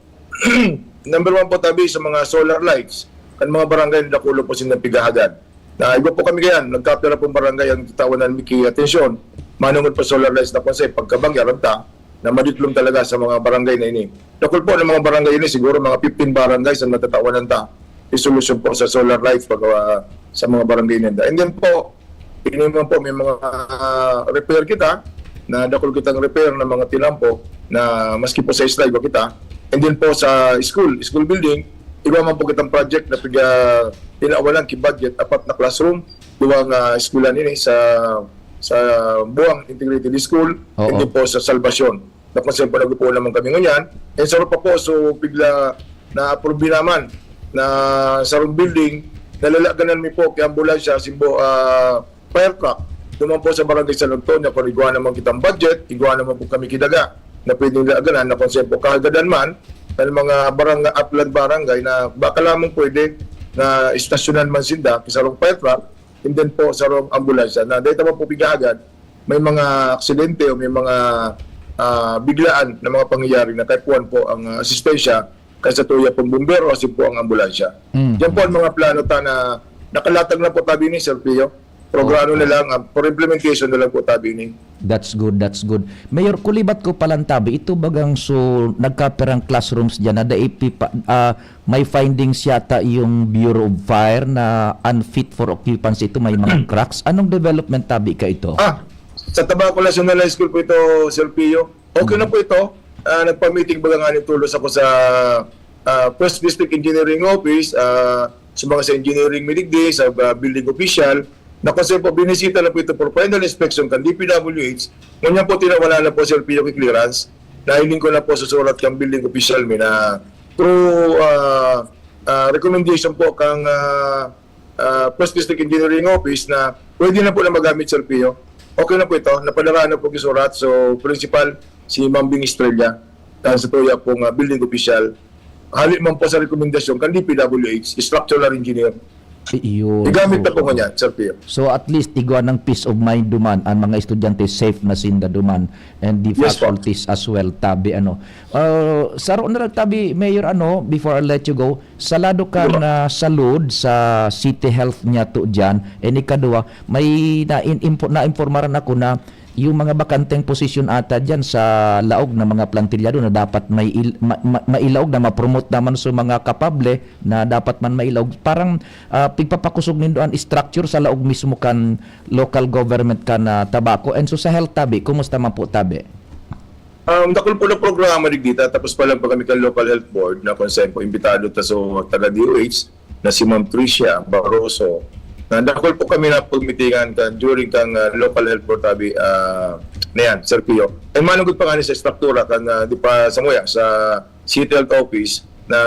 number one po tabi sa mga solar lights. Kan mga barangay, dakulo po silang pigahagad. Na iba po kami kayan, nagkapira pong barangay ang tawanan mi ki atensyon. Manungod pa solar lights na konsep, pagkabangya, ranta, na madiklom talaga sa mga barangay na ini. Dakul po ng mga barangay ini, siguro mga fifteen barangay sa natatawanan ta. Isolusyon po sa solar lights pag, ah, sa mga barangay nila. And then po, ini man po, may mga, ah, repair kita, na dakul kitang repair na mga tinampo, na maski po sa isla, iba kita. And then po sa school, school building, iba man po kitang project na piga, pinawalan ki budget, apat na classroom, duwa nga eskwelahan ini sa, sa Buang Integrated School, Oo. and then po sa Salvacion. Tapos, siyempre, nag-upo naman kami ngunyan. And sa pa po, so, bigla na approve naman na sarong building, nalalaganan mi po kay ambulansya, simbo, ah, fire truck. Duman po sa Barangay San Antonio, kung igwa naman kitang budget, igwa naman po kami kidaga na pwedeng laganan na kung saan po kahagadan man, ng mga barangay, upland barangay na baka lamang pwede na istasyonan man sinda, sarong fire truck, and then po sarong ambulansya na dahil naman po pigahagad, may mga aksidente o may mga, ah, biglaan na mga pangyayari na kaipuhan po ang, ah, asistensya kaysa tuya pong bumbero, asin po ang ambulansya. Mm. Yan po ang mga plano ta na nakalatag na po tabi ni Sir Pio. Prograno Okay. na lang, ah, for implementation na lang po tabi ni. That's good, that's good. Mayor, kulibat ko palan tabi, ito bagang so nagkapirang classrooms dyan na dai pipa-, ah, may findings yata yung Bureau of Fire na unfit for occupancy ito, may mga cracks. Anong development tabi ka ito? Ah, sa Tabaco National High School po ito, Sir Pio. Okay na po ito. Ah, nagpa-meeting baga nga ni tulos ako sa, ah, First District Engineering Office, ah, sa mga sa engineering mi digdi, sa, ah, building official, na kasi po, binisita na po ito for final inspection kan D P W H. Ngunyan po, tinawanan na po, Sir Pio, ki clearance. Nahiling ko na po sa surat kan building official mi na through, ah, ah, recommendation po kang, ah, ah, First District Engineering Office na pwede na po na magamit, Sir Pio. Okay na po ito. Napadara na po ki surat. So, principal, si Ma'am Bing Estrella, ah, sa tuya pong, ah, building official. Hali man po sa rekomendasyon kan D P W H, structural engineer. Ay, iyon. Igamit na po Oo. ngunyan, Sir Pio. So, at least, igwa ng peace of mind duman. Ang mga estudyante safe na sinda duman. And the Yes po. faculties as well, tabi, ano. Ah, saro na lang, tabi, Mayor, ano, before I let you go, sa lado kan, Diba? ah, salud sa City Health niya to dyan, and ikaduwa, may na-, in-, impo-, naimpormaran ako na yung mga bakanteng posisyon ata dyan sa laog na mga plantilyado na dapat may il-, ma-, ma-, mailaog na ma-promote naman sa mga kapable na dapat man mailaog. Parang, ah, pigpapakosog nindo an structure sa laog mismo kan local government kan, ah, Tabaco. And so sa health tabi, kumusta man po tabi? Um, dakul po na programa digdi ta, tapos pa lang po kami kan Local Health Board na kung saan po imbitado ta so taga D O H na si Ma'am Tricia Barroso. Na dakul po kami na pagmitingan kan during kang, ah, Local Health Board tabi, ah, na yan, Sir Pio. Ay manugod pa nga ni sa struktura kan, ah, di pa sa muya, sa City Health Office na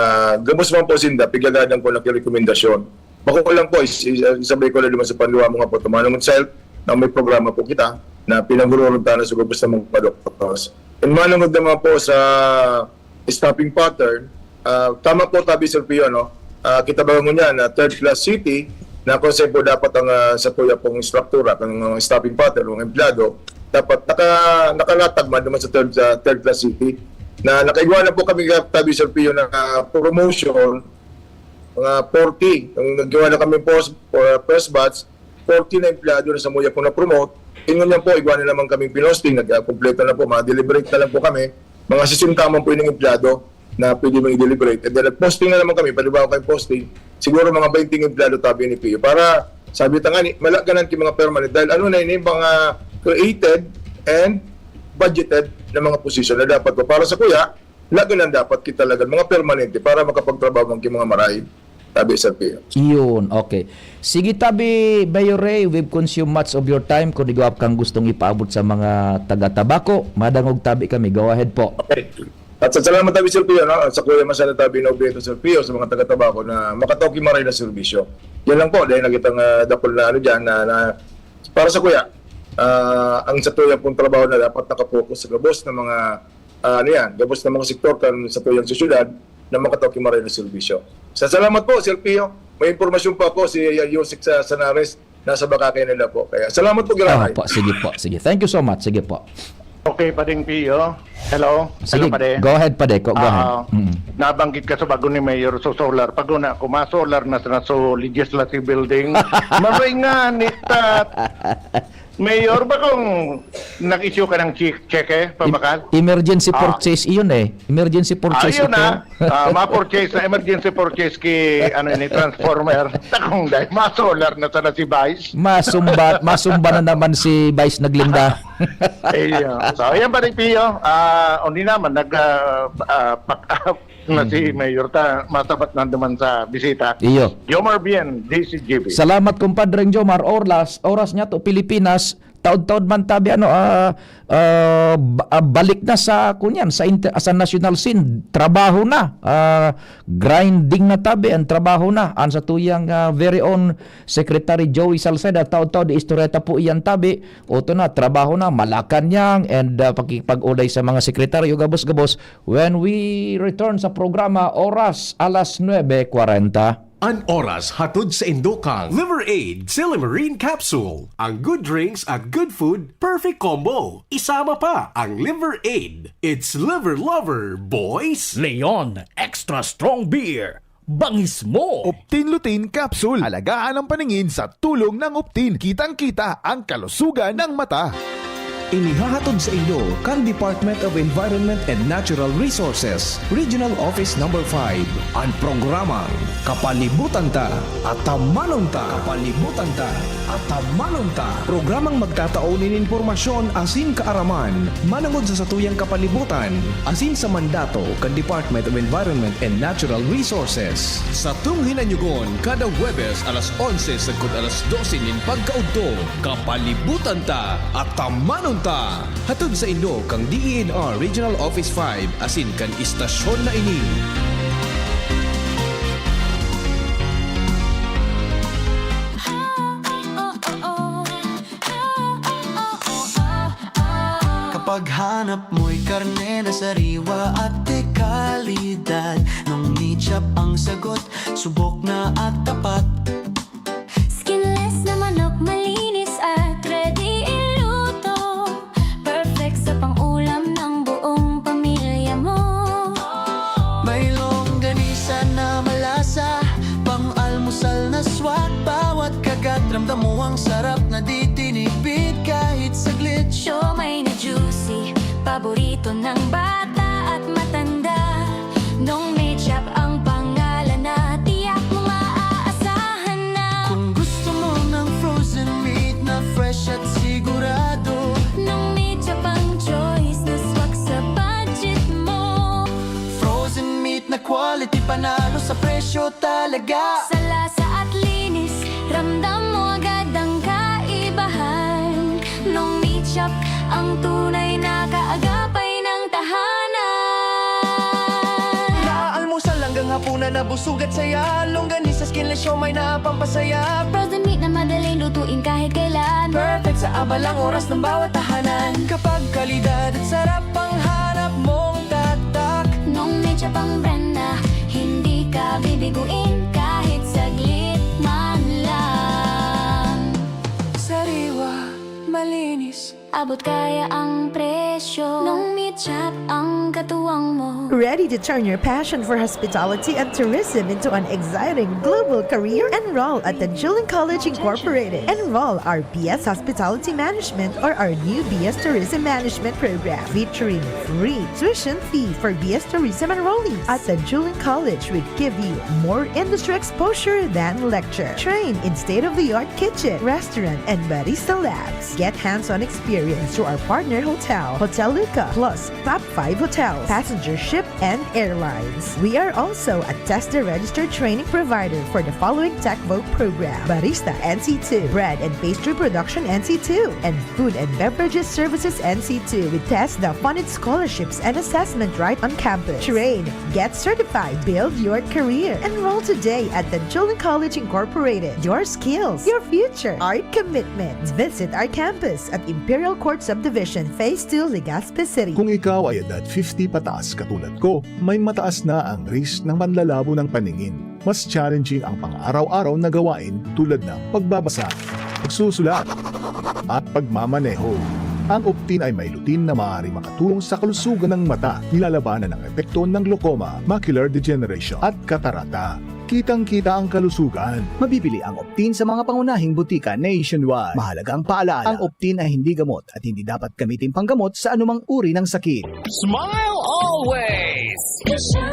gabos man po sinda, pigagadan ko na rekomendasyon. Bako lang po, is-, is-, isabay ko na naman sa panliwa mga po, tumanong sa health na may programa po kita na pinagururuntahan sa gabos ng mga doktor. And manungod naman po sa stopping pattern, ah, tama po tabi, Sir Pio, no? Ah, kita ba ngunyan na third class city na kung saan po dapat ang, ah, sa tuya pong struktura, ang, ah, stopping pattern, ang empleyado, dapat naka-, nakalatag man naman sa third, sa third class city na nakaigwa na po kami tabi, Sir Pio, na, ah, promotion, mga forty. Ang naggawa na kami post, uh, first batch, forty na empleyado na sa muya po na-promote. Ingon niyan po, igwa na naman kaming pinosting, nagkakompleto na po, mga deliberate na lang po kami. Mga sisenta man po yung empleyado na pwede mong i-deliberate. And then nag-posting na naman kami, panibago kayong posting. Siguro mga twenty empleyado tabi ni Pio. Para sabi ta nga ni, malaganan ki mga permanent. Dahil ano na ini, mga created and budgeted na mga posisyon na dapat pa para sa kuya, lagi na dapat kita talaga mga permanente para makapagtrabaho man ki mga maray. Tabi, Sir Pio. Iyon, okay. Sige, tabi, Mayor Ray, we've consumed much of your time. Kung igwa kang gustong ipaabot sa mga taga-Tabaco, madangog tabi kami. Go ahead po. Okay. At sa salamat tabi, Sir Pio, no? Sa Kuya Masana tabi, no, Beto, Sir Pio, sa mga taga-Tabaco na makatoki maray na serbisyo. Yan lang po, dahil nakita nga dakul na ano dyan, na, na para sa Kuya, ah, ang sa Kuya pong trabaho na dapat nakapokus sa gabos na mga, ah, ano yan, gabos na mga sektor kan sa Kuyang sa syudad na makatoki maray na serbisyo. Sa salamat po, Sir Pio. May impormasyon pa ako, si, ah, Yusik sa Sanares, nasa Bakakay nila po. Kaya salamat po, Giraray. Opo, sige po, sige. Thank you so much. Sige po. Okay, Pading Pio. Hello. Sige, Hello, Pade. Go ahead, Pade. Go, go ahead. Ah, Mm. nabanggit ka sa bago ni Mayor so solar. Pag una, kung ma-solar na sa so legislative building, mabay nga, nitat. Mayor, ba kung nag-issue ka ng chi-, cheque, pabakal? Em-, emergency Ah. purchase iyon eh. Emergency purchase Ayun ito. na. Ah, ma-purchase na, emergency purchase ki, ano ni, transformer. Takong dahil, ma-solar na sana si Vice. Masumba, masumba na naman si Vice naglinda. Iyo. So, ayan, Pare Pio. Ah, hindi naman, nag, ah, ah, pack up na si Mm. Mayor ta, masabat na naman sa bisita. Iyo. Jomar Bien, D C G B. Salamat, kumpadreng Jomar. Oras, oras niya to, Pilipinas. Taod-taod man tabi, ano, ah, ah, ba-, ah, balik na sa, kunyan, sa inter-, sa national scene. Trabaho na. Ah, grinding na tabi, ang trabaho na. Ang sa tuyang, ah, very own Secretary Joey Salceda, taod-taod, istoreta po iyan tabi. Oto na, trabaho na, Malacañang, and, ah, pakipag-ulay sa mga sekretaryo, gabos-gabos. When we return sa programa, oras, alas nuebe kwarenta. An oras hatod sa indo kan Liver Aid Silimarin Capsule. Ang good drinks at good food, perfect combo. Isama pa ang Liver Aid. It's Liver Lover, boys! Leon Extra Strong Beer. Bangis mo! Optin Lutein Capsule. Alagaan ang paningin sa tulong ng Optin. Kitang-kita ang kalusugan ng mata. Inihahatod sa indo kan Department of Environment and Natural Resources, Regional Office Number five, an programang Kapalibutan Ta, Atamanon Ta. Kapalibutan Ta, Atamanon Ta. Programang magtatao nin impormasyon asin kaaraman manongod sa satuyang kapalibutan asin sa mandato kan Department of Environment and Natural Resources. Satong hinanyugon kada Huwebes alas onse sagkod alas dose nin pagkaudto. Kapalibutan Ta, Atamanon Ta! Hatod sa indo kan D E N R Regional Office five asin kan istasyon na ini. Kapag hanap mo'y karne na sariwa at de kalidad, Nong Meat Shop ang sagot, subok na at tapat. Skinless na manok, malinis at ready iluto. Perfect sa pang-ulam ng buong pamilya mo. May longganisa na malasa, pang-almusal na swak. Bawat kagat, ramdam mo ang sarap na di tinipid kahit saglit. Siomai na juicy, paborito ng bata at matanda. Nong Meat Shop ang pangalan na tiyak mong maaasahan na. Kung gusto mo ng frozen meat na fresh at sigurado, Nong Meat Shop ang choice na swak sa budget mo. Frozen meat na quality, panalo sa presyo talaga. Sa lasa at linis, ramdam mo agad ang kaibahan. Nong Meat Shop ang tunay na kaagapay ng tahanan. Mula almusal hanggang hapunan na busog at saya. Longganisa, skinless siomai na pampasaya. Frozen meat na madaling lutuin kahit kailan. Perfect sa abalang oras ng bawat tahanan. Kapag kalidad at sarap ang hanap mong tatak. Nong Meat Shop ang brand na hindi ka bibiguin kahit saglit man lang. Sariwa, malinis, abot kaya ang presyo. Nong Meat Shop ang katuwang mo. Ready to turn your passion for hospitality and tourism into an exciting global career? Enroll at Tanjuling College Incorporated. Enroll our B S Hospitality Management or our new B S Tourism Management program, featuring free tuition fee for B S Tourism enrollees. At Tanjuling College, we give you more industry exposure than lecture. Train in state-of-the-art kitchen, restaurant, and barista labs. Get hands-on experience through our partner hotel, Hotel Aluca, plus top five hotels, passenger ship, and airlines. We are also a TESDA registered training provider for the following TechVoc program: Barista N C two, Bread and Pastry Production N C two, and Food and Beverages Services N C two with TESDA funded scholarships and assessment right on campus. Train, get certified, build your career. Enroll today at Danchulan College Incorporated. Your skills, your future, our commitment. Visit our campus at Imperial Court Subdivision, Phase two, Legazpi City. Kung ikaw ay edad fifty pataas katulad ko, may mataas na ang risk ng panlalabo ng paningin. Mas challenging ang pang-araw-araw na gawain tulad ng pagbabasa, pagsusulat, at pagmamaneho. Ang Optin ay may lutein na maaaring makatulong sa kalusugan ng mata, nilalabanan ang epekto ng glaucoma, macular degeneration, at katarata. Kitang-kita ang kalusugan. Mabibili ang Optin sa mga pangunahing butika nationwide. Mahalagang paalaala, ang Optin ay hindi gamot at hindi dapat gamitin panggamot sa anumang uri ng sakit. Smile always! Isha,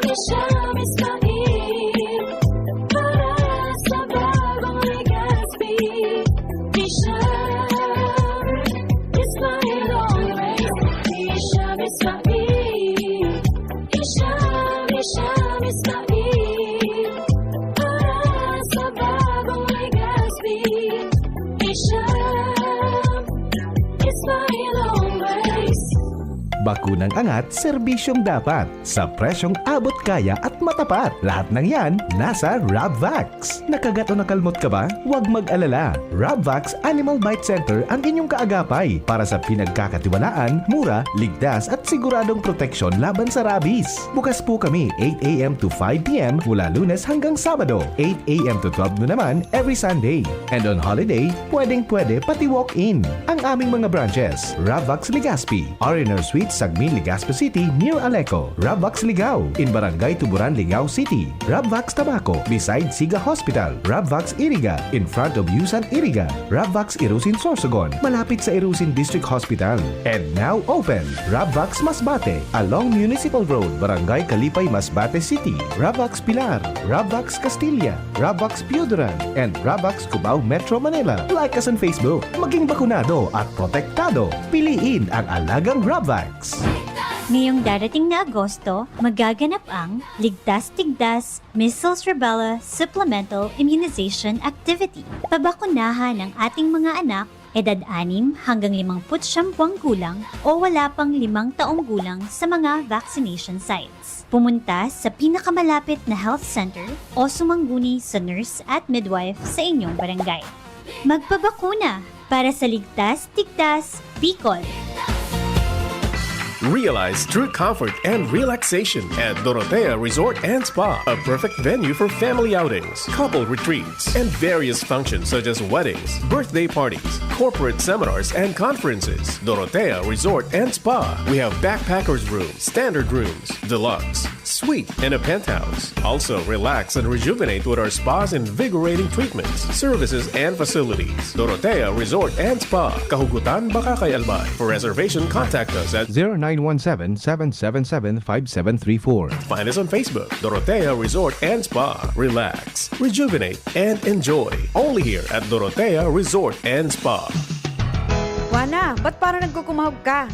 Isha, Ismail. Para sa bagong Legazpi. Isha, Ismail always. Isha, Ismail. Isha, Isha, Ismail. Para sa bagong Legazpi. Isha, Ismail always. Bakunang angat, serbisyong dapat, sa presyong abot kaya at matapat. Lahat ng yan, nasa Rabvax. Nakagat o nakalmot ka ba? Huwag mag-alala. Rabvax Animal Bite Center ang inyong kaagapay para sa pinagkakatiwalaan, mura, ligtas at siguradong proteksyon laban sa rabies. Bukas po kami eight a.m. to five p.m. mula Lunes hanggang Sabado, eight a.m. to twelve noon naman every Sunday. And on holiday, pwedeng-pwede pati walk-in. Ang aming mga branches: Rabvax Legazpi, R and R Suite, Sagmin, Legazpi City, near Aleco; Rabvax Ligao, in Barangay Tuburan, Ligao City; Rabvax Tabaco, beside Siga Hospital; Rabvax Iriga, in front of Yusan Iriga; Rabvax Irusin, Sorsogon, malapit sa Irusin District Hospital. And now open, Rabvax Masbate, along Municipal Road, Barangay Kalipay, Masbate City; Rabvax Pilar, Rabvax Castilla, Rabvax Pioduran, and Rabvax Cubao, Metro Manila. Like us on Facebook. Maging bakunado at protektado. Piliin ang alagang Rabvax. Ngayong darating na Agosto, magaganap ang Ligtas Tigdas Measles Rubella Supplemental Immunization Activity. Pabakunahan ang ating mga anak, edad anim hanggang limampu't siyam buwang gulang o wala pang limang taong gulang, sa mga vaccination sites. Pumunta sa pinakamalapit na health center o sumangguni sa nurse at midwife sa inyong barangay. Magpabakuna para sa Ligtas Tigdas Bicol. Realize true comfort and relaxation at Dorotea Resort and Spa, a perfect venue for family outings, couple retreats, and various functions such as weddings, birthday parties, corporate seminars, and conferences. Dorotea Resort and Spa. We have backpackers room, standard rooms, deluxe, suite, and a penthouse. Also, relax and rejuvenate with our spa's invigorating treatments, services, and facilities. Dorotea Resort and Spa, Kahugutan, Bacacay, Albay. For reservation, contact us at zero nine one seven, seven seven seven, five seven three four. Find us on Facebook, Dorotea Resort and Spa. Relax, rejuvenate, and enjoy. Only here at Dorotea Resort and Spa. Wana, ba't parang nagkukumahog ka?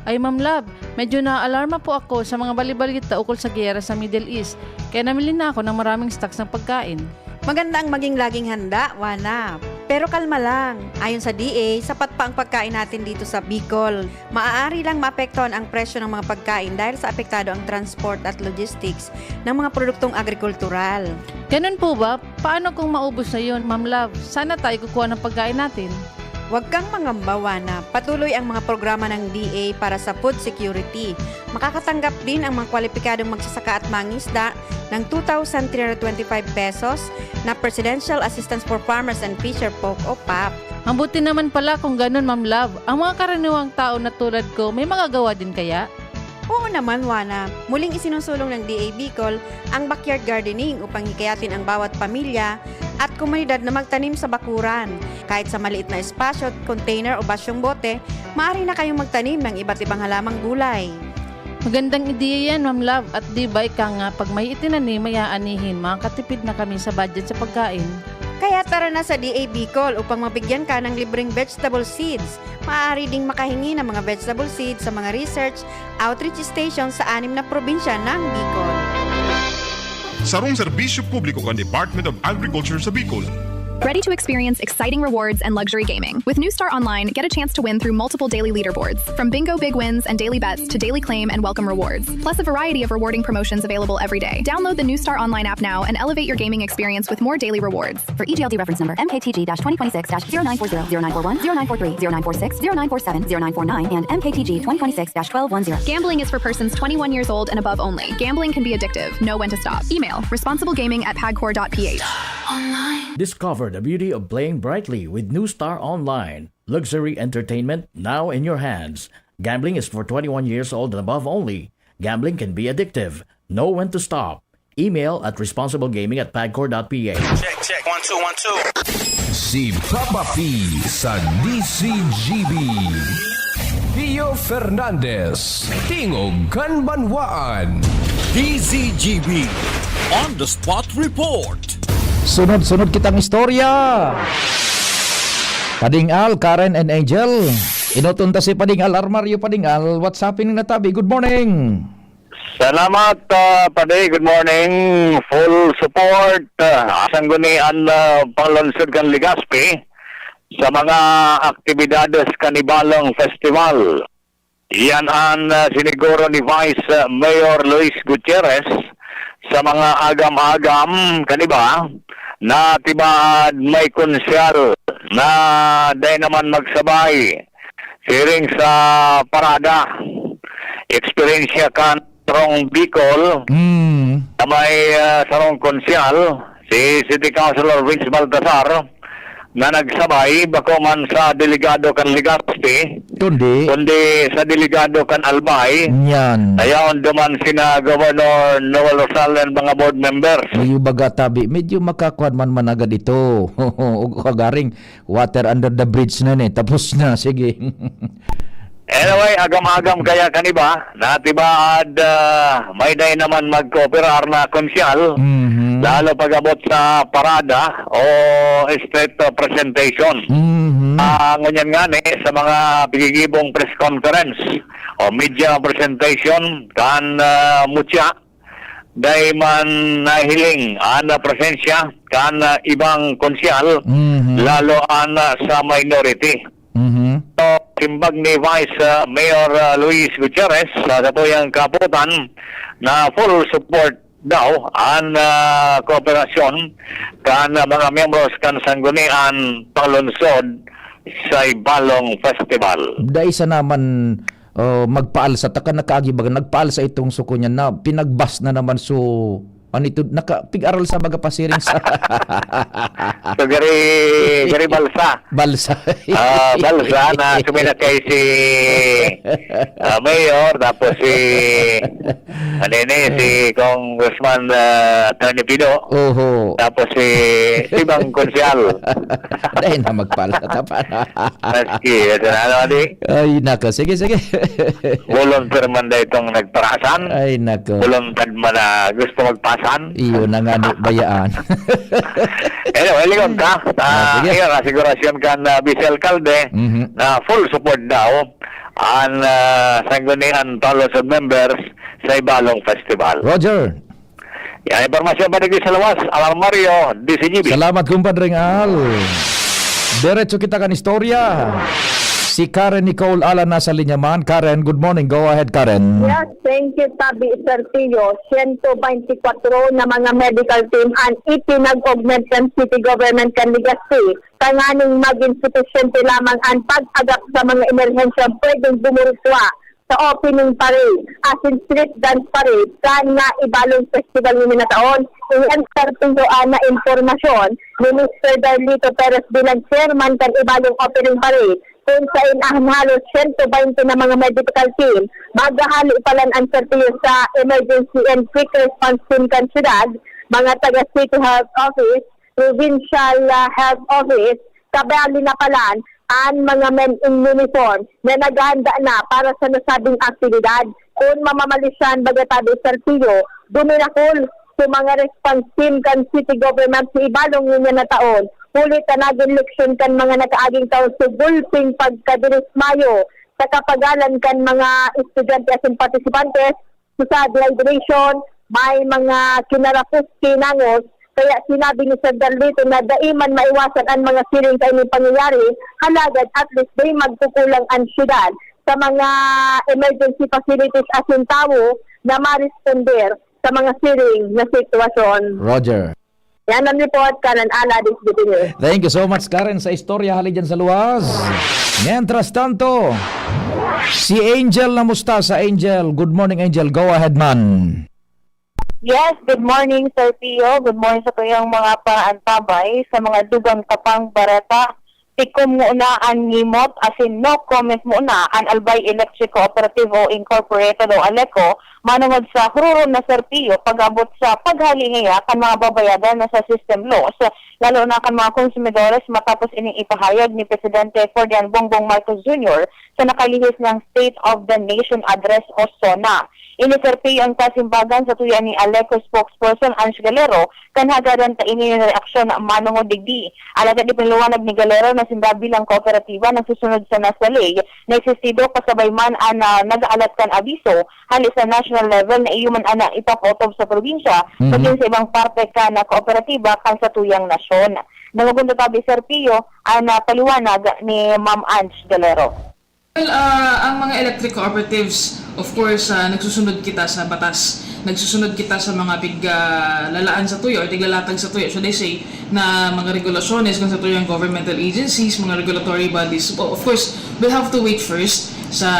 Ay, Ma'am Love, medyo naaalarma po ako sa mga balibalita ukol sa giyera sa Middle East, kaya namili na ako ng maraming stocks ng pagkain. Maganda ang maging laging handa, Wana. Pero kalma lang. Ayon sa D A, sapat pa ang pagkain natin dito sa Bicol. Maaari lang maapektuhan ang presyo ng mga pagkain dahil sa apektado ang transport at logistics ng mga produktong agrikultural. Ganun po ba? Paano kung maubos na yun, Ma'am Love? Saan na tayo kukuha ng pagkain natin? Huwag kang mangamba, Wana. Patuloy ang mga programa ng D A para sa food security. Makakatanggap din ang mga kwalipikadong magsasaka at mangisda ng two thousand three hundred twenty-five pesos na Presidential Assistance for Farmers and Fisher Folk o pap. Mabuti naman pala kung ganun, Ma'am Love. Ang mga karaniwang tao na tulad ko, may magagawa din kaya? Oo naman, Wana. Muling isinusulong ng D A Bicol ang backyard gardening upang hikayatin ang bawat pamilya at komunidad na magtanim sa bakuran. Kahit sa maliit na espasyo, container o basyong bote, maaari na kayong magtanim ng iba't ibang halamang gulay. Magandang ideya yan, Ma'am Love. At di ba ika nga, pag may itinanim, may aanihin, makakatipid na kami sa budget sa pagkain. Kaya tara na sa D A Bicol upang mabigyan ka ng libreng vegetable seeds. Maaari ding makahingi ng mga vegetable seeds sa mga research outreach station sa anim na probinsya ng Bicol. Sarong serbisyo publiko kan Department of Agriculture sa Bicol. Ready to experience exciting rewards and luxury gaming? With New Star Online, get a chance to win through multiple daily leaderboards, from bingo big wins and daily bets to daily claim and welcome rewards, plus a variety of rewarding promotions available every day. Download the New Star Online app now and elevate your gaming experience with more daily rewards. For E G L D reference number M K T G twenty twenty-six dash zero nine four zero, zero nine four one, zero nine four three, zero nine four six, zero nine four seven, zero nine four nine, and M K T G twenty twenty-six dash twelve one zero. Gambling is for persons twenty-one years old and above only. Gambling can be addictive. Know when to stop. Email responsiblegaming at pagcor.ph. Discover the beauty of playing brightly with New Star Online. Luxury entertainment now in your hands. Gambling is for twenty-one years old and above only. Gambling can be addictive. Know when to stop. Email at responsiblegaming at pagcor.ph. Check, check. One, two, one, two. Si Papa P sa D C G B. Pio Fernandez, Tingog kan Banwaan. D Z G B On the Spot Report. Sunod-sunod kitang istorya. Pading Al, Karen and Angel. Inuton ta si Pading Al Armario, Pading Al. What's happening na tabi? Good morning. Salamat, uh, Padi. Good morning. Full support. Uh, sanggunian uh, panglungsod kan Legazpi sa mga aktibidades kan Ibalong Festival. Iyan an uh, siniguro ni Vice uh, Mayor Luis Gutierrez sa mga agam-agam kaniba na tibaad may konsyal na dai naman magsabay siring sa parada. Eksperyensya kan Rong Bicol Mm. na may uh, sarong konsyal, si City Councilor Vince Baltasar, na nagsabay bako man sa delegado kan Legazpi, Kundi, kundi sa delegado kan Albay. Yan. Ayaw duman sina Governor Noel Rosal and mga board members. May baga tabi, medyo makakuan man managad ito. Ug kagaring water under the bridge na ni. Tapos na, sige. Anyway, agam-agam kaya kaniba, natibaad uh, may day naman magkooperar na konsyal, Mhm. lalo pag-abot sa parada o street uh, presentation. Mhm. Ah, ngunyan nga ni sa mga pigigibong press conference o media presentation kan uh, mutya, dai man nahiling an presensya kan uh, ibang konsyal, Mhm. lalo an uh, sa minority. Mhm. So, simbag ni Vice uh, Mayor uh, Luis Gutierrez sa satuyang kaputan na full support daw an uh, kooperasyon kan uh, mga miyembros kan Sanggunian Panglungsod sa Ibalong Festival. Dai sa naman uh, magpaalsa, taka nakaagi baga, nagpaalsa itong suko niya na pinagbas na naman so ano ito, nakapig-aral sa baga pasiring sa So, gari, gari balsa. balsa. Ah, balsa na suminakay si ah, Mayor, tapos si ano yun eh, si Congressman ah, Attorney Pido, Oho. tapos si, si Bang Konsyal. Dahil na magpaalsa. Tapa na. Maski, ito na ano, di? Ay, nako. Sige, sige. Volunteer man da itong nagparasan. Ay, nako. Voluntad man na gusto magpasan. Iyo na nga ni bayaan. Anyway, ligon ka. Ah, Ah, sige. Iyon, asigurasyon kan uh, Vice Alcalde Mhm. na full support daw an uh, Sanggunian Panglungsod members sa Ibalong Festival. Roger, Yan, impormasyon pa digdi sa lawas, Alarmario, D C G B. Salamat, Kumpadre Al. Diretso kita kan istorya. Si Karen Nicole Alan nasa linya man. Karen, good morning. Go ahead, Karen. Yes, thank you, Tabi Sergio. Siyento beintikwatro na mga medical team an ipinag-augment kan City Government kan Legazpi tanganing magin supisyente lamang an pag-agap sa mga emerhensyang pwedeng bumuruswa sa opening parade asin street dance parade kan nga Ibalong Festival ni minataon. Iyan, Sergio, an na impormasyon ni Mister Darlito Perez bilang chairman kan Ibalong Opening Parade, kun saen an halos siyento baynte na mga medical team maghahalo palan an Sergio sa Emergency and Quick Response Team kan syudad, mga taga City Health Office, Provincial ah, Health Office, kabali na palan an mga men in uniform na naghahanda na para sa nasabing aktibidad. Kun mamamalisyan, baga, Tabi Sergio, duminakul sa mga response team kan city government sa ibalong ngunyan na taon, huli ta nagin leksyon kan mga nakaaging taon sa gulping pagkadirismayo sa kapagalan kan mga estudyante asin partisipantes sa dehydration, may mga kinarapos, kinangos, kaya sinabi ni Sir Darlito na dai man maiwasan an mga siring kaining pangyayari, halagad at least dai magkukulang an syudad sa mga emergency facilities asin tawo na maresponder sa mga siring na sitwasyon. Roger. Yan ang report, Karen Ala, Disbitin News. Thank you so much, Karen, sa istorya hali dyan sa luwas. Mientras tanto, si Angel, namusta sa Angel? Good morning, Angel. Go ahead, man. Yes, good morning, Sir Pio. Good morning sa tuyang mga paantabay sa mga dugang tapang bareta. Tikom muna an ngimot, asin no comment muna an Albay Electric Cooperative o Incorporated o Aleco, manungod sa hururom na Sir Pio, pag-abot sa paghali ngaya kan mga babayadan na sa system loss, lalo na kan mga konsumidores, matapos ining ipahayag ni Presidente Ferdinand Bongbong Marcos Junior sa nakalihis niyang State of the Nation Address o SONA. Ini, Sir Pio, an kasimbagan sa tuya ni Aleco spokesperson Ange Galero, kan hagadan ta ini nin reaksyon manungod digdi. Alagad ipinaliwanag ni Galero na sinda bilang kooperatiba nagsusunod sana sa ley na existido, kasabay man an, ah, nag-aalat kan abiso hali sa national level na iyo man ana ipapaotob sa probinsya, Mhm. magin sa ibang parte kan kooperatiba kan satuyang nasyon. Dangogon ta tabi, Sir Pio, an, ah, paliwanag ni Ma'am Ange Galero. Well, ah, ang mga electric cooperatives, of course, ah, nagsusunod kita sa batas. Nagsusunod kita sa mga pig, ah, lalaan sa tuyo or tiglalatag sa tuyo, should I say, na mga regulasyones kan satuyang governmental agencies, mga regulatory bodies. O, of course, we'll have to wait first sa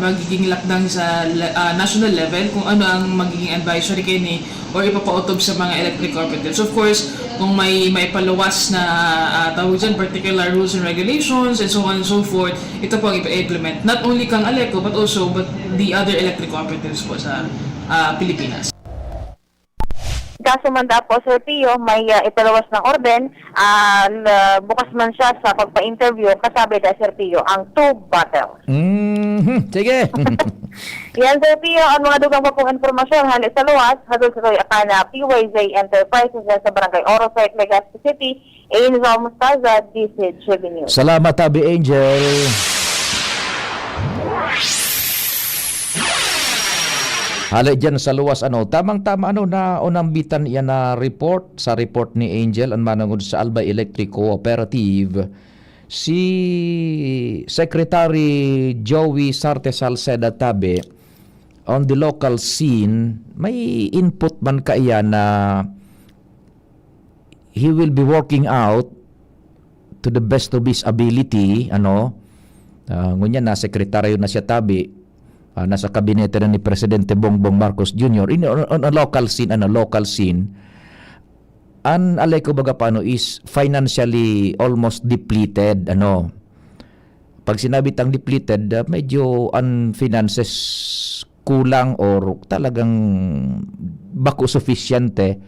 magiging lakdang sa le-, ah, national level kung ano ang magiging advisory kaini or ipapaotob sa mga electric cooperatives. Of course, kung may maipaluwas na, ah, tawag dyan, particular rules and regulations and so on and so forth, ito po ang ipa-implement. Not only kang Aleco, but also but the other electric cooperatives po sa, ah, Pilipinas. Kaso man daw po, Sir Pio, may, ah, ipaluwas ng orden, ah, la-, bukas man siya sa pagpa-interview, kasabi da, Sir Pio, ang tube bottle. Mhm. Sige. Yan, Sir Pio, ang mga dugang pa pong impormasyon hali sa luwas, hatod sa tuya kan P Y Z Enterprises dyan sa Barangay Oro Site, Legazpi City. Angel Mostaza, D C G B News. Salamat, Abi Angel. Hali dyan sa luwas, ano, tamang-tama, ano, na unambitan iyan na report, sa report ni Angel, ang manungod sa Albay Electric Cooperative, si Secretary Joey Sarte Salceda tabi, on the local scene, may input man kaiyan na he will be working out to the best of his ability, ano, ah, ngunyan na sekretaryo na siya tabi, ah, nasa kabinete na ni Presidente Bongbong Marcos Junior. In, on, on a local scene, ano, local scene, an Aleco baga paano is financially almost depleted, ano. Pag sinabi tang depleted, ah, medyo an finances kulang or talagang bako sufisyente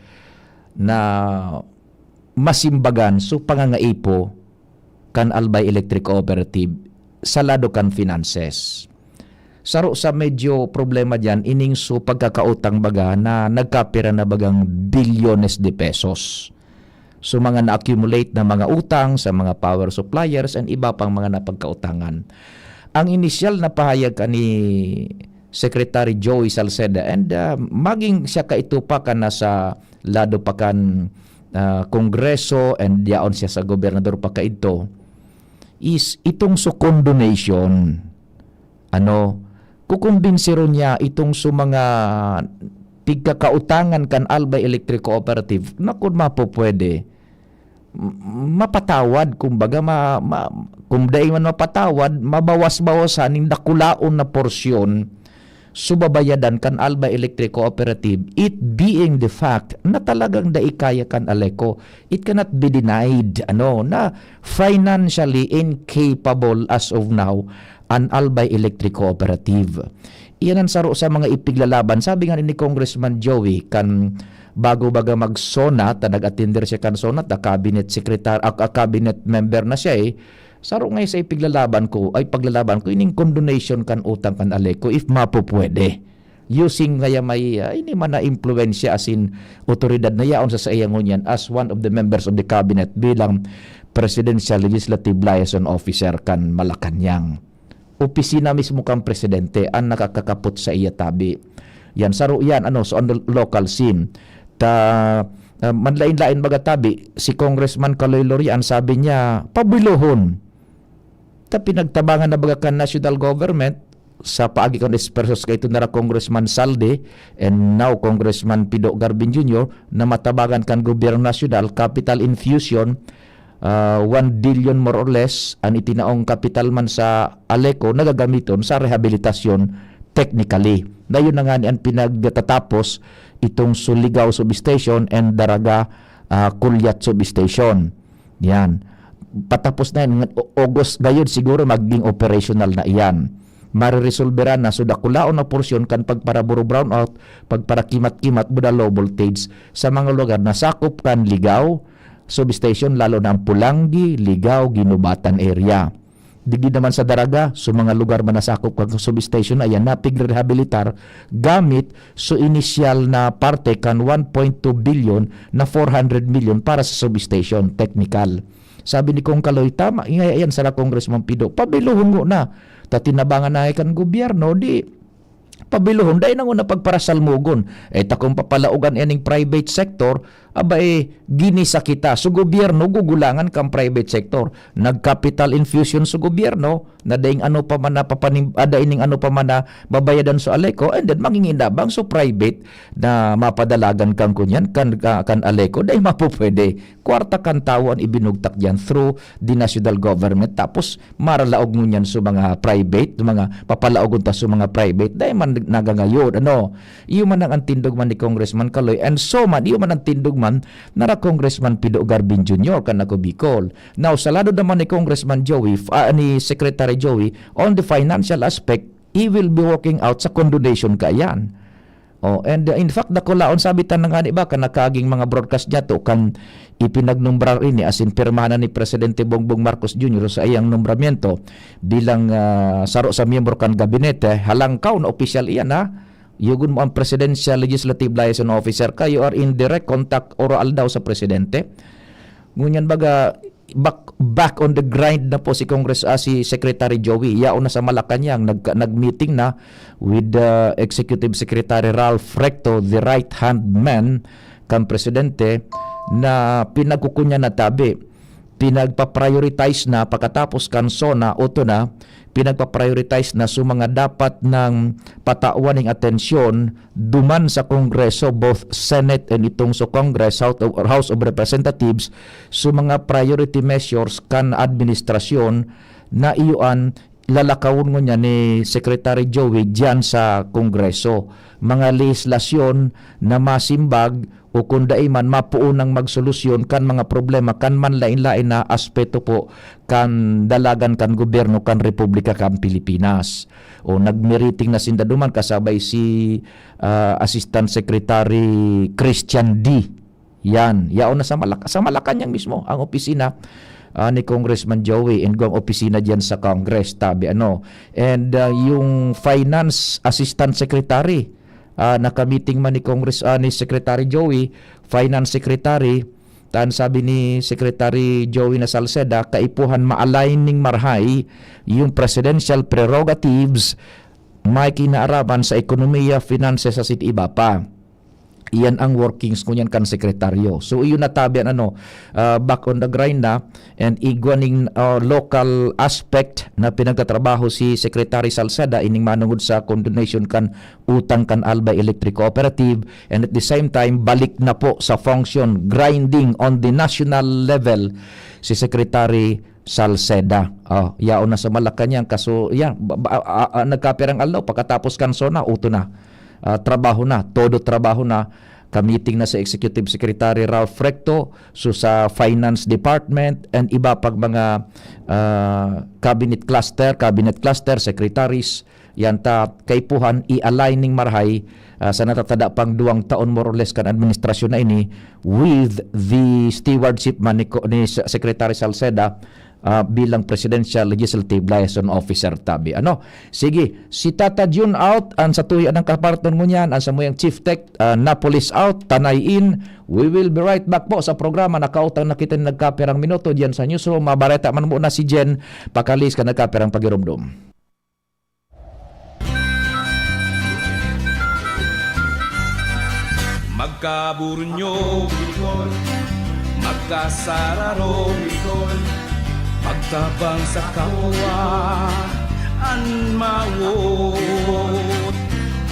na masimbagan so pangangaipo kan Albay Electric Cooperative sa lado kan finances. Saro sa medyo problema diyan, ining so pagkakautang baga na nagkapira na bagang bilyones de pesos. So, mga na-accumulate na mga utang sa mga power suppliers and iba pang mga napagkautangan. Ang inisyal na pahayag ka ni Secretary Joey Salceda and, ah, maging siya kaito pa kan nasa lado pa kan, ah, Kongreso and yaon siya sa gobernador pa kaidto, is itong so condonation, ano, kukumbinsiron niya itong so mga pigkakautangan kan Albay Electric Cooperative na kun mapupwede, m-, mapatawad, kumbaga, ma-, ma-, kung dai man mapatawad, mabawas-bawasan ning dakulaon na porsyon so babayadan kan Albay Electric Cooperative, it being the fact na talagang dai kaya kan Aleco. It cannot be denied, ano, na financially incapable as of now an Albay Electric Cooperative. Iyan ang saro sa mga ipiglalaban. Sabi nga ni Congressman Joey, kan bago baga mag-SONA, ta nag-attender siya kan SONA, ta cabinet secretary, ah, ah, cabinet member na siya eh. Saro nga sa ipiglalaban ko, ay paglalaban ko, ining condonation kan utang kan Aleco, if mapupwede. using kaya may, ah, ini man na impluwensya asin otoridad na yaon sa saiya ngunyan as one of the members of the cabinet bilang Presidential Legislative Liaison Officer kan Malacañang. Opisina mismo kan presidente an nakakakapot sa iya tabi. Yan, saro yan, ano, so on the local scene. Ta, ah, manlain-lain baga tabi, si Congressman Kaloy Lorian, sabi niya, pabilohon. Ta pinagtabangan na baga kan national government, sa paagi kan ekspertos kaito nara Congressman Saldi and now Congressman Pido Garbin Junior na matabangan kan gobyerno nasyonal, capital infusion, ah, one billion more or less, an itinaong kapital man sa Aleco na gagamiton sa rehabilitasyon technically. Na yun na nga ni an pinagtatapos itong Surigao Substation and Daraga, ah, Culiat Substation. Yan. Patapos na yan. Ngan-, O-, August gayon siguro magiging operational na iyan. Mareresolbera na so dakulaon na porsyon kan pagparaburo brownout, pagparakimat-kimat, buda low voltage sa mga lugar na sakop kan Ligao Substation, lalo na ang Pulangi, Ligao, Guinobatan area. Digdi naman sa Daraga, so mga lugar man na sakop kan substation na iyan, napigre-rehabilitar gamit so inisyal na parte kan one point two billion na four hundred million para sa substation, technical. Sabi ni Cong Kaloy, tama, ingaya yan sara Congressman Pido, pabilohon ngona. Ta tinabangan na kan gobyerno, di pabilohon, dai na ngona pagparasalmogon. Eh, ta kung papalaogan ining private sector, aba, eh, ginisa kita. So, gobyerno, gugulangan kan private sector. Nag-capital infusion so gobyerno, na daing ano pa man na papanim-, ah, daing ano pa man na babayadan so Aleco, and then manginginabang so private na mapadalagan kan kunyan, kan, ka-, kan Aleco, dai mapupwede. Kwarta kan tawo an ibinugtak diyan through the national government. Tapos, maralaog ngunyan so mga private, mga papalaogon ta so mga private, dai man nagangayod, ano? Iyo man ang, ang tindog man ni Congressman Kaloy, and so man, iyo man ang tindog man nara Congressman Pido Garbin Junior kan Ako Bicol. Now, sa lado naman ni Congressman Joey, f-, ah, ni Secretary Joey, on the financial aspect, he will be working out sa condonation kaiyan. Oh, and, uh, in fact, dakulaon, sabi ta na nga, di ba, kan nakaging mga broadcast niya to, kan ipinagnumbrar ini, as in, pirmahan na ni Presidente Bongbong Marcos Junior sa iyang nombramiento bilang, ah, saro sa miyembro kan gabinete, halangkaw na opisyal iyan, ha? Yugon mo ang Presidential Legislative Liaison Officer ka, you are in direct contact oro-aldaw sa Presidente. Ngunyan baga, back, back on the grind na po si Congress, ah, si Secretary Joey. Yaon na sa Malacañang, nag-, nag-meeting na with, ah, Executive Secretary Ralph Recto, the right-hand man kan Presidente, na pinagkukunyan na tabi. Pinagpa-prioritize na pagkatapos kan SONA, OTO na, pinagpa-prioritize na so mga dapat nang patawan ning atensyon duman sa Kongreso, both Senate and itong sa Congress, House of, House of Representatives, so mga priority measures kan administrasyon na iyo an lalakawon ngunyan ni Secretary Joey diyan sa Kongreso. Mga lehislasyon na masimbag o kung dai man mapuon nang magsolusyon kan mga problema kan manlain-lain na aspeto po kan dalagan kan gobyerno kan Republika kan Pilipinas. O nagmiriting na sinda duman kasabay si, ah, Assistant Secretary Christian D. Yan, yaon na sa Malak-, sa Malacañang mismo ang opisina, ah, ni Congressman Joey, and ang opisina diyan sa Congress, tabi ano. And, ah, yung Finance Assistant Secretary, ah, nakamiting man ni Congress, ah, ni Secretary Joey, Finance Secretary, tan sabi ni Secretary Joey na Salceda, kaipuhan ma-align ning marahay yung presidential prerogatives may kinaaraman sa ekonomiya, finances, asin iba pa. Iyan ang workings ngunyan kan sekretaryo. So, iyon na tabi an ano, ah, back on the grind na, and igwa ning, ah, local aspect na pinagtatrabaho si Secretary Salceda, ining manungod sa condonation kan utang kan Albay Electric Cooperative, and at the same time, balik na po sa function, grinding on the national level, si Secretary Salceda. Oh, yaon na sa Malacañang, kaso, yan, ba-, ba-, a-, a-, nagkapirang aldaw, pagkatapos kan SONA, OTO na. Ah, trabaho na, todo trabaho na. Kamiting na si Executive Secretary Ralph Recto, so sa Finance Department, and iba pag mga, ah, cabinet cluster, cabinet cluster, secretaries, yan ta kaipuhan i-align ning marahay, ah, sa natatada pang duwang taon more or less kan administrasyon na ini with the stewardship man ni ko, ni Se-, Secretary Salceda, ah, bilang Presidential Legislative Liaison Officer tabi. Ano? Sige, si Tata Jun out, ang satuya ng kapartner ngunyan, ang samuyang Chief Tech, ah, Napolis out, Tanay in. We will be right back po sa programa. Nakautang na kita ng nagkapirang minuto diyan sa newsroom. Mabareta man muna si Jen, pakalis ka nagkapirang pagirumdom. Magkaburunyo, Bicol. Magkasararo, Bicol. Magtabang sa kapwa, an mawot.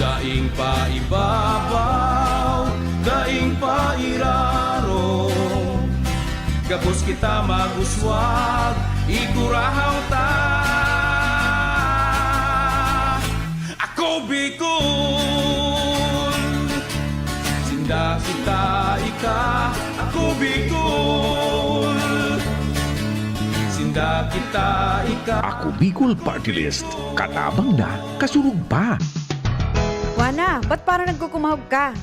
Daing pa ibabaw, daing pa irarom. Gabos kita mag-uswag, igurahaw ta. Ako Bicol, sinda kita ika. Ako Bicol, sinda kita ika. Ako Bicol Party List. Katabang na, kasurog pa. Wana, ba't parang nagkukumahog ka?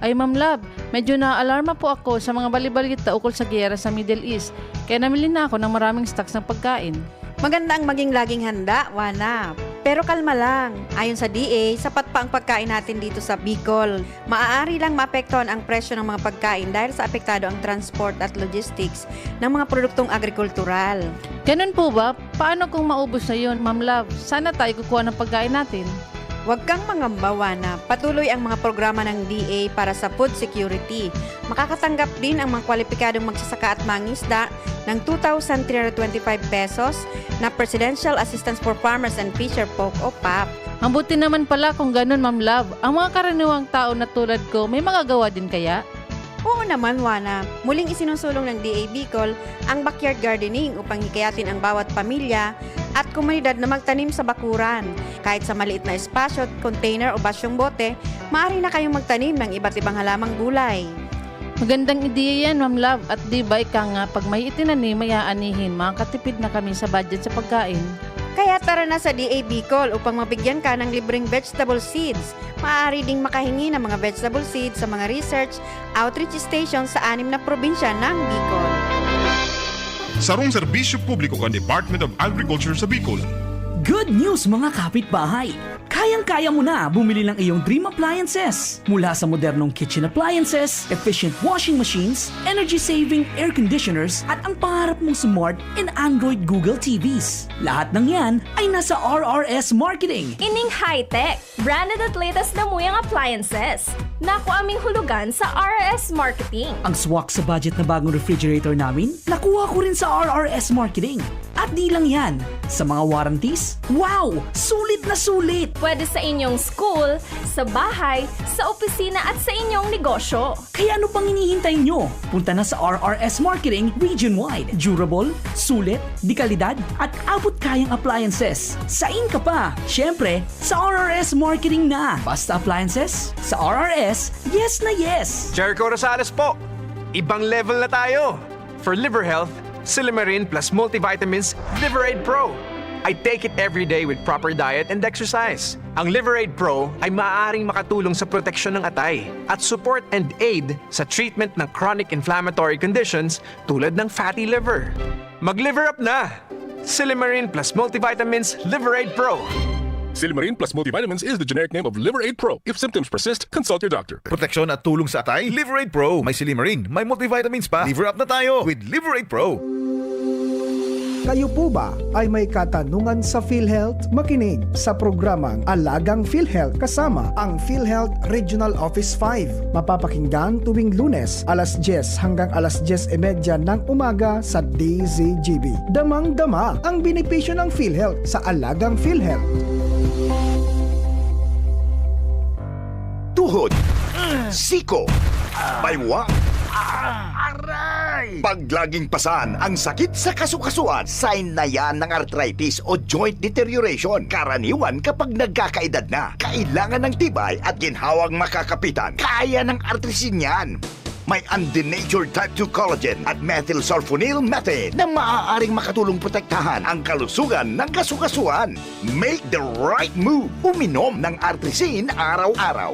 Ay, Ma'am Love, medyo naaalarma po ako sa mga balibalita ukol sa giyera sa Middle East, kaya namili na ako ng maraming stocks ng pagkain. Maganda ang maging laging handa, Wana. Pero kalma lang. Ayon sa D A, sapat pa ang pagkain natin dito sa Bicol. Maaari lang maapektuhan ang presyo ng mga pagkain dahil sa apektado ang transport at logistics ng mga produktong agrikultural. Ganun po ba? Paano kung maubos na yun, Ma'am Love? Saan na tayo kukuha ng pagkain natin? Huwag kang mangamba, Wana. Patuloy ang mga programa ng D A para sa food security. Makakatanggap din ang mga kwalipikadong magsasaka at mangisda ng two thousand three hundred twenty-five pesos na Presidential Assistance for Farmers and Fisher Folk o pap. Mabuti naman pala kung ganun, Ma'am Love. Ang mga karaniwang tao na tulad ko, may magagawa din kaya? Oo naman, Wana. Muling isinusulong ng D A Bicol ang backyard gardening upang hikayatin ang bawat pamilya at komunidad na magtanim sa bakuran. Kahit sa maliit na espasyo, container o basyong bote, maaari na kayong magtanim ng iba't ibang halamang gulay. Magandang ideya yan, Ma'am Love. At di ba ika nga, pag may itinanim, may aanihin, makakatipid na kami sa budget sa pagkain. Kaya tara na sa D A Bicol upang mabigyan ka ng libreng vegetable seeds. Maaari ding makahingi ng mga vegetable seeds sa mga research outreach station sa anim na probinsya ng Bicol. Sarong serbisyo publiko kan Department of Agriculture sa Bicol. Good news, mga kapitbahay! Kayang-kaya mo na bumili ng iyong dream appliances. Mula sa modernong kitchen appliances, efficient washing machines, energy-saving air conditioners, at ang pangarap mong smart and Android Google T Vs. Lahat ng yan ay nasa R R S Marketing. Ining high-tech, branded at latest na muyang appliances. Nakuha ming hulugan sa R R S Marketing. Ang swak sa budget na bagong refrigerator namin, nakuha ko rin sa R R S Marketing. At di lang yan, sa mga warranties, wow! Sulit na sulit! Pwede sa inyong school, sa bahay, sa opisina at sa inyong negosyo. Kaya ano pang hinihintay nyo? Punta na sa R R S Marketing region-wide. Durable, sulit, de kalidad, at abot kayang appliances. Sain ka pa? Siyempre, sa R R S Marketing na. Basta appliances, sa R R S, yes na yes! Jericho Rosales po! Ibang level na tayo! For liver health, Silimarin plus multivitamins Liver Aid Pro. I take it every day with proper diet and exercise. Ang Liver Aid Pro ay maaaring makatulong sa proteksyon ng atay at support and aid sa treatment ng chronic inflammatory conditions tulad ng fatty liver. Mag-liver up na! Silimarin plus multivitamins Liver Aid Pro. Silimarin plus multivitamins is the generic name of Liver Aid Pro. If symptoms persist, consult your doctor. Proteksyon at tulong sa atay, Liver Aid Pro. May silimarin, may multivitamins pa. Liver up na tayo with Liver Aid Pro. Kayo po ba ay may katanungan sa PhilHealth? Makinig sa programang Alagang PhilHealth kasama ang PhilHealth Regional Office five. Mapapakinggan tuwing Lunes, alas diyes hanggang alas diyes y media ng umaga sa D Z G B. Damang-dama ang benepisyo ng PhilHealth sa Alagang PhilHealth. Tuhod, siko, baywang, aray! Pag laging pasan ang sakit sa kasukasuan, sign na yan ng arthritis o joint deterioration. Karaniwan kapag nagkakaedad na, kailangan ng tibay at ginhawang makakapitan. Kaya ng Artrisin yan. May undenatured type two collagen at methylsulfonyl methane na maaaring makatulong protektahan ang kalusugan ng kasukasuan. Make the right move. Uminom ng Artrisin araw-araw.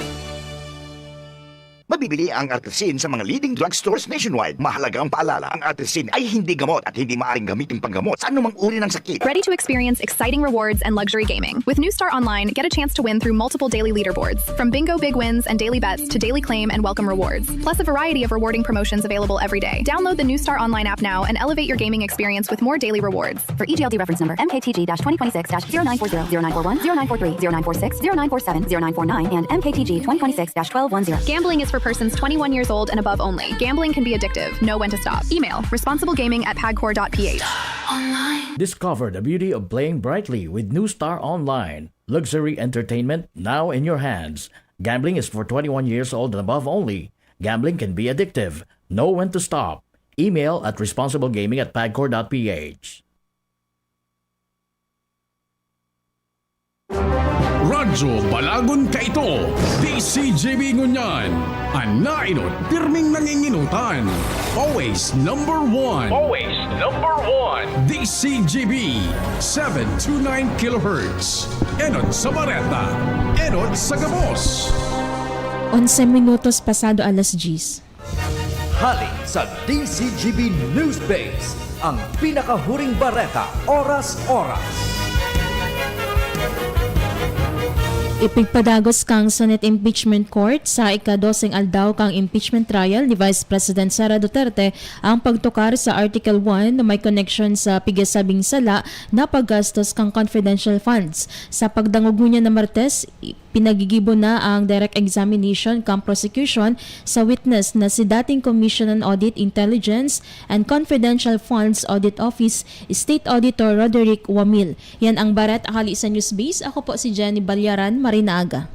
Mabibili ang Artrisin sa mga leading drugstores nationwide. Mahalagang paalala, ang Artrisin ay hindi gamot at hindi maaaring gamitin panggamot sa anumang uri ng sakit. Ready to experience exciting rewards and luxury gaming? With New Star Online, get a chance to win through multiple daily leaderboards, from bingo big wins and daily bets to daily claim and welcome rewards, plus a variety of rewarding promotions available every day. Download the New Star Online app now and elevate your gaming experience with more daily rewards. For E G L D reference number, M K T G twenty twenty-six dash zero nine four zero, zero nine four one, zero nine four three, zero nine four six, zero nine four seven, zero nine four nine, and M K T G twenty twenty-six dash twelve one zero. Gambling is for persons twenty-one years old and above only. Gambling can be addictive. Know when to stop. Email responsiblegaming at pagcor.ph. Discover the beauty of playing brightly with New Star Online. Luxury entertainment now in your hands. Gambling is for twenty-one years old and above only. Gambling can be addictive. Know when to stop. Email at responsiblegaming at pagcor.ph. Radyo Balagon Kaito, D C G B ngunyan, an nainot pirming nanginginutan. Always number one. Always number one. D C G B, seven two nine kilohertz. Enot sa bareta, enot sa gabos. Onse minutos pasado alas diyes. Hali sa D C G B News Base, ang pinakahuring bareta, oras-oras. Ipigpadagos kan Senate Impeachment Court sa ikadoseng aldaw kan impeachment trial ni Vice President Sara Duterte ang pagtukar sa Article one na may koneksyon sa pigasabing sala na paggastos kan confidential funds. Sa pagdangog ngunyan na Martes, pinagigibo na ang direct examination kan prosecution sa witness na si dating Commission on Audit, Intelligence and Confidential Funds Audit Office State Auditor Roderick Wamil. Yan ang bareta hali sa Newsbase. Ako po si Jenny Balyaran. Maray na aga.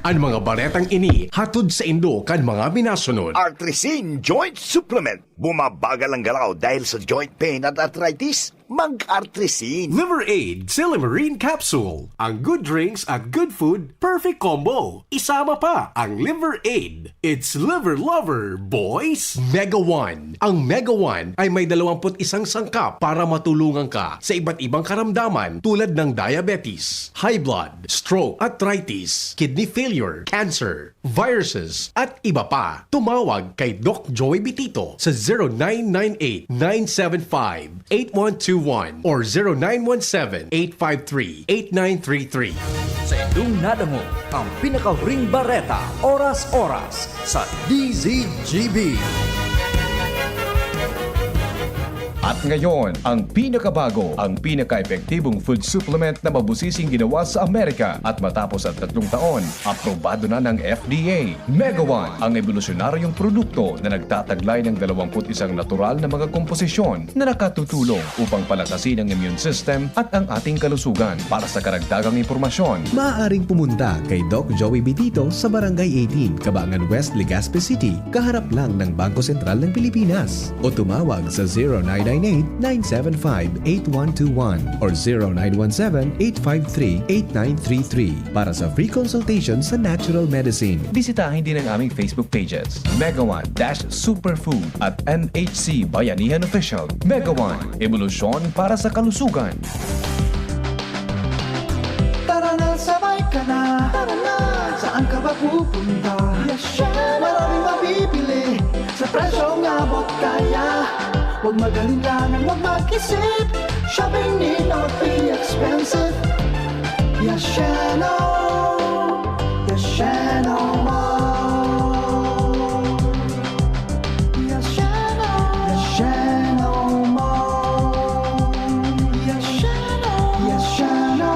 An mga baretang ini hatod saindo kan mga minasunod. Artrisin Joint Supplement. Bumabagal ang galaw dahil sa joint pain at arthritis? Mag-Artrisin. Liver Aid, Silymarin Capsule, ang good drinks at good food, perfect combo. Isama pa ang Liver Aid. It's Liver Lover, boys! Mega One. Ang Mega One ay may dalawampu't isang sangkap para matulungan ka sa iba't ibang karamdaman tulad ng diabetes, high blood, stroke, arthritis, kidney failure, cancer, viruses, at iba pa. Tumawag kay Doc Joey Bitito sa zero nine nine eight, nine seven five, eight one two one or zero nine one seven, eight five three, eight nine three three. Sa indong nadangog ang pinakahuring bareta, oras-oras, sa D Z G B. At ngayon, ang pinakabago, ang pinaka-epektibong food supplement na mabusising ginawa sa Amerika at matapos ang tatlong taon, aprobado na ng F D A. Mega One, ang ebolusyonaryong produkto na nagtataglay ng dalawampu't isang natural na mga komposisyon na nakatutulong upang palakasin ang immune system at ang ating kalusugan. Para sa karagdagang impormasyon, maaaring pumunta kay Doc Joey Bitito sa Barangay eighteen, Cabangan West, Legazpi City, kaharap lang ng Bangko Sentral ng Pilipinas. O tumawag sa zero nine nine eight, nine seven five, eight one two one or zero nine one seven, eight five three, eight nine three three para sa free consultation sa natural medicine. Bisitahin din ang aming Facebook pages, Mega One dash Superfood at N H C Bayanihan Official. Mega One, ebolusyon para sa kalusugan. Tara na, sabay ka na. Tara na, saan ka ba pupunta? Yes, syempre. Maraming mabibili sa presyong abot kaya. Huwag mag-alinlangan, huwag mag-isip. Shopping need not be expensive. Yes, Sheno. Yes, Sheno Mall. Yes, Sheno. Yes, Sheno Mall. Yes, Sheno. Yes, Sheno.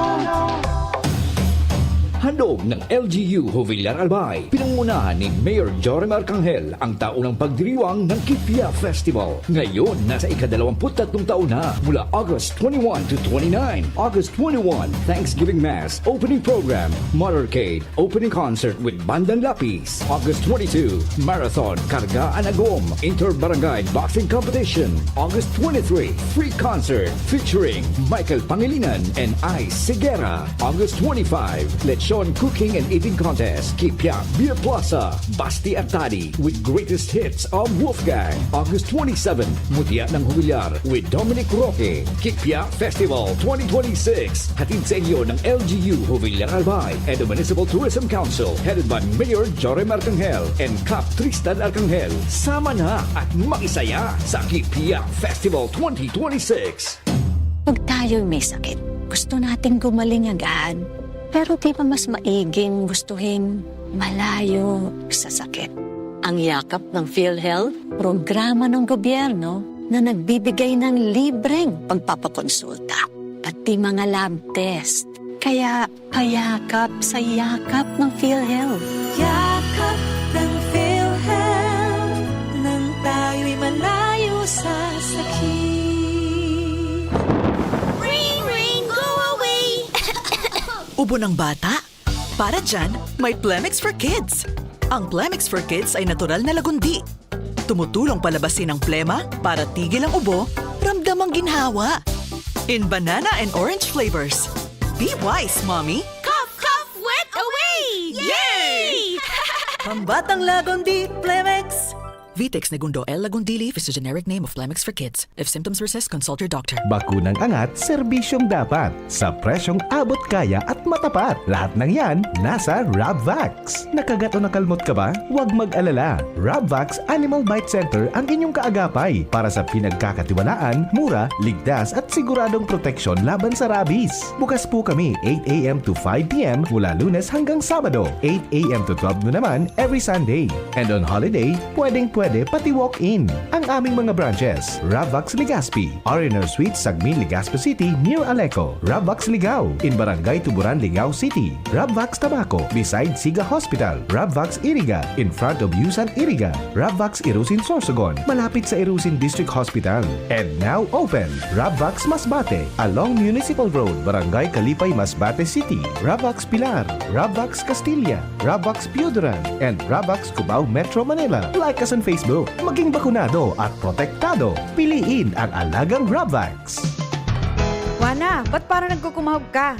Handog ng L G U Jovellar Albay, pinangunahan ni Mayor Jorim Arcangel, ang taunang pagdiriwang ng Kipia Festival. Ngayon, nasa ikadalawamput tatlong taon na, mula August twenty-one to twenty-nine. August twenty-one, Thanksgiving Mass, Opening Program, Motorcade, Opening Concert with Bandang Lapis. August twenty-two, Marathon Karga an Agom, Inter-Barangay Boxing Competition. August twenty-three, Free Concert featuring Michael Pangilinan and Ice Sigera. August twenty-five, Lechon Cook King and Eating Contest, Kipia Beer Plaza, Basti at Tadi with greatest hits of Wolfgang, August twenty-seven, Mudia ng Humilyar with Dominic Roque, Kipia Festival twenty twenty-six, hatid sa inyo ng L G U Humilyar Albay and the Municipal Tourism Council headed by Mayor Jory Arcangel and Kap Tristan Arcangel. Sama na at makisaya sa Kipia Festival twenty twenty-six. Pag tayo'y may sakit, gusto nating gumaling agad. Pero di ba mas maiging gustuhin malayo sa sakit? Ang Yakap ng PhilHealth, programa ng gobyerno na nagbibigay ng libreng pagpapakonsulta, pati mga lab test. Kaya payakap sa Yakap ng PhilHealth. Yakap ng PhilHealth, nang tayo'y malayo sa sakit. Ring, ring, go away! Ubo ng bata? Para dyan, may Plemex for Kids. Ang Plemex for Kids ay natural na lagundi. Tumutulong palabasin ang plema para tigil ang ubo, ramdam ang ginhawa. In banana and orange flavors. Be wise, Mommy! Cough, cough, wet away! Yay! Pambatang lagundi, Plemex! Vitex Negundo L. Lagundili is the generic name of Plemex for kids. If symptoms persist, consult your doctor. Bakunang angat, serbisyong dapat. Sa presyong abot kaya at matapat. Lahat ng yan, nasa Rabvax. Nakagat o nakalmot ka ba? Huwag mag-alala. Rabvax Animal Bite Center ang inyong kaagapay para sa pinagkakatiwalaan, mura, ligtas at siguradong proteksyon laban sa rabies. Bukas po kami eight a.m. to five p.m. mula Lunes hanggang Sabado, eight a.m. to twelve noon naman every Sunday. And on holiday, pwedeng-pwede pati walk-in. Ang aming mga branches, Rabvax Legazpi, R and R Suites, Sagmin, Legazpi City, near Aleco, Rabvax Ligao, in Barangay Tuburan, Ligao City, Rabvax Tabaco, beside Siga Hospital, Rabvax Iriga, in front of Yusan Iriga, Rabvax Irusin Sorsogon, malapit sa Irusin District Hospital. And now open, Rabvax Masbate, along Municipal Road, Barangay Kalipay, Masbate City, Rabvax Pilar, Rabvax Castilla, Rabvax Pioduran, and Rabvax Cubao, Metro Manila. Like us on Facebook. Maging bakunado at protektado. Piliin ang alagang Rabvax. Wana, ba't parang nagkukumahog ka?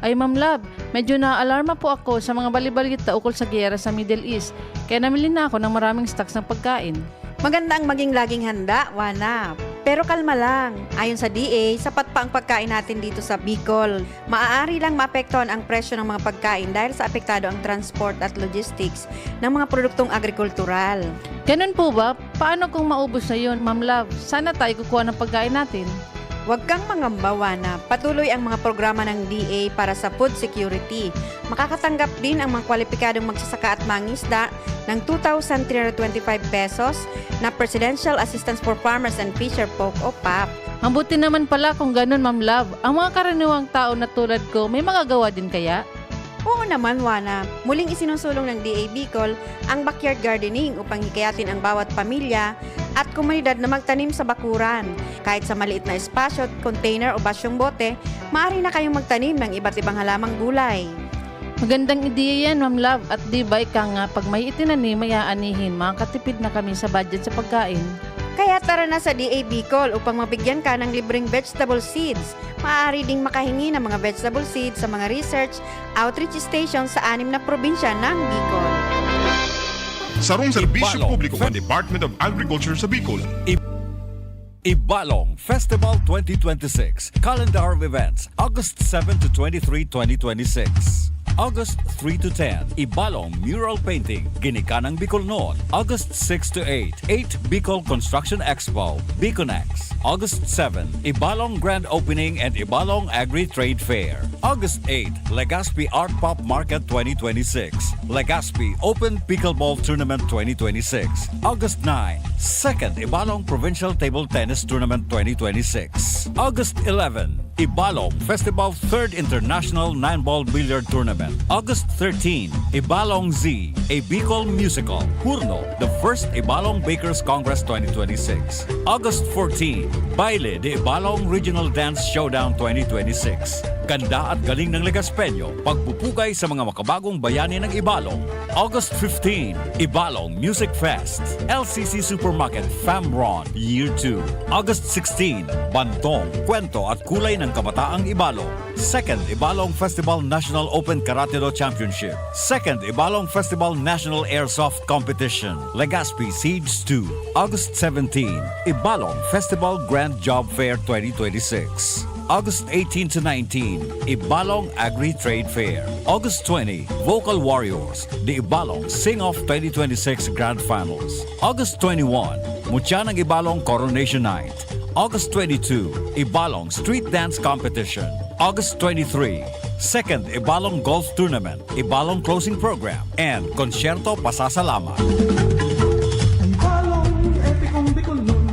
Ay, Ma'am Love, medyo naaalarma po ako sa mga balibalita ukol sa giyera sa Middle East, kaya namili na ako ng maraming stocks ng pagkain. Maganda ang maging laging handa, Wana. Pero kalma lang. Ayon sa D A, sapat pa ang pagkain natin dito sa Bicol. Maaari lang maapektuhan ang presyo ng mga pagkain dahil sa apektado ang transport at logistics ng mga produktong agrikultural. Ganun po ba? Paano kung maubos na yun, Ma'am Love? Saan na tayo kukuha ng pagkain natin? Huwag kang mangamba, Wana. Patuloy ang mga programa ng D A para sa food security. Makakatanggap din ang mga kwalipikadong magsasaka at mangisda ng two thousand three hundred twenty-five pesos na Presidential Assistance for Farmers and Fisher Folk o pap. Mabuti naman pala kung ganun, Ma'am Love. Ang mga karaniwang tao na tulad ko, may magagawa din kaya? Oo naman, Wana. Muling isinusulong ng D A Bicol ang backyard gardening upang hikayatin ang bawat pamilya at komunidad na magtanim sa bakuran. Kahit sa maliit na espasyo, container o basyong bote, maaari na kayong magtanim ng iba't ibang halamang gulay. Magandang ideya yan, Ma'am Love. At di ba ika nga, pag may itinanim, may aanihin, makakatipid na kami sa budget sa pagkain. Kaya tara na sa D A Bicol upang mabigyan ka ng libreng vegetable seeds. Maaari ding makahingi ng mga vegetable seeds sa mga research outreach station sa anim na probinsya ng Bicol. Sarong serbisyo publiko kan Department of Agriculture sa Bicol. Ibalong Festival twenty twenty-six, Calendar of Events, August seven to twenty-three, twenty twenty-six. August three to ten, Ibalong Mural Painting, Ginikanang Bicolnon, August six to eight, eight Bicol Construction Expo, Biconex, August seven, Ibalong Grand Opening and Ibalong Agri-Trade Fair, August eight, Legazpi Art Pop Market twenty twenty-six, Legazpi Open Pickleball Tournament twenty twenty-six, August nine, Second Ibalong Provincial Table Tennis Tournament twenty twenty-six, August eleven, Ibalong Festival Third International Nine Ball Billiard Tournament, August thirteen, Ibalong Z, a Bicol Musical, Hurno, the First Ibalong Bakers Congress twenty twenty-six, August fourteen, Baile de Ibalong Regional Dance Showdown twenty twenty-six. Ganda at galing ng Legaspeño, pagpupugay sa mga makabagong bayani ng Ibalong. August fifteen, Ibalong Music Fest, L C C Supermarket, Famron, Year two. August sixteen, Bantong, Kwento at Kulay ng Kabataang Ibalong. Second Ibalong Festival National Open Karate Do Championship. Second Ibalong Festival National Airsoft Competition. Legazpi Siege two. August seventeen, Ibalong Festival Grand Job Fair twenty twenty-six. August eighteen to nineteen, Ibalong Agri-Trade Fair. August twenty, Vocal Warriors, the Ibalong Sing-Off twenty twenty-six Grand Finals. August twenty-one, Mutya ng Ibalong Coronation Night. August twenty-two, Ibalong Street Dance Competition. August twenty-three, Second Ibalong Golf Tournament, Ibalong Closing Program, and Konsyerto Pasasalamat. Ang balong epikong Bicolnon,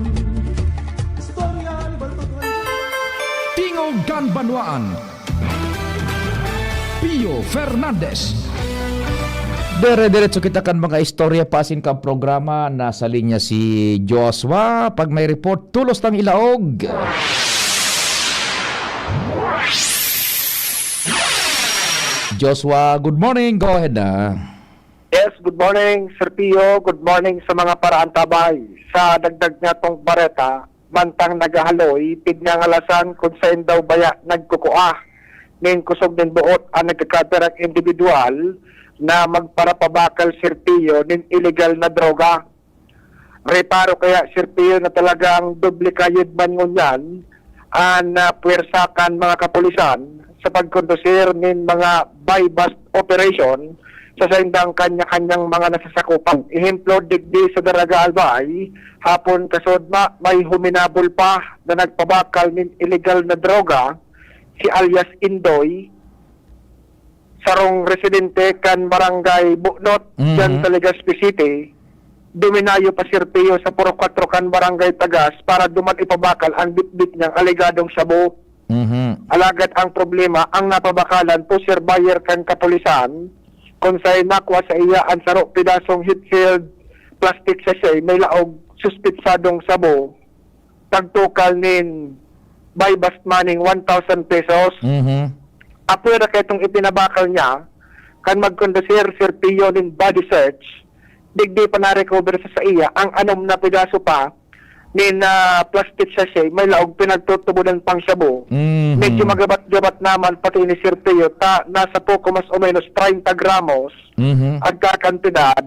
istorya ni Baltotuan. Tingog kan Banwaan, Pio Fernandez. Dire-diretso kita kan mga istorya, pasin kan programa. Nasa linya si Joshua. Pag may report, tulos tang ilaog. Joshua, good morning. Go ahead na. Yes, good morning, Sir Pio. Good morning sa mga paraantabay. Sa dagdag nga tong bareta, mantang naghahaloy, pignangalasan kung saen daw baya nagkukua nin kusog nin boot an nagkakaperang individual na magparapabakal, Sir Pio, nin iligal na droga. Reparo kaya, Sir Pio, na talagang doble kayod man ngunyan an, ah, puwersa kan mga kapulisan sa pagkondusir nin mga buy-bust operation sa saindang kanya-kanyang mga nasasakupan. Ehemplo, digdi sa Daraga Albay, hapon kasodma, may huminabol pa na nagpabakal nin iligal na droga, si alias Indoy, sarong residente kan Barangay Bunot, Mhm. diyan sa Legazpi City. Duminayo pa, Sir Pio, sa Purok Kwatro kan Barangay Tagas para duman ipabakal ang bitbit niyang alegadong shabu. Mhm. Alagad ang problema, ang napabakalan, pusher buyer kan kapulisan, kung saen nakua sa iya an saro pedasong hit-filled plastic sachet may laog suspetsadong shabu, nagtukal nin buy-bust money one thousand pesos. Mhm. Apwera kaitong ipinabakal niya, kan magkondusir, Sir Pio, nin body search, digdi pa na-recover sa saiya ang anom na pedaso pa nin, ah, plastic sachet, may laog pinagtutubodan pang shabu. Mhm. Medyo magabat-gabat naman pati ini, Sir Pio, ta nasa poko mas o menos treinta gramos Mhm. ang kakantidad,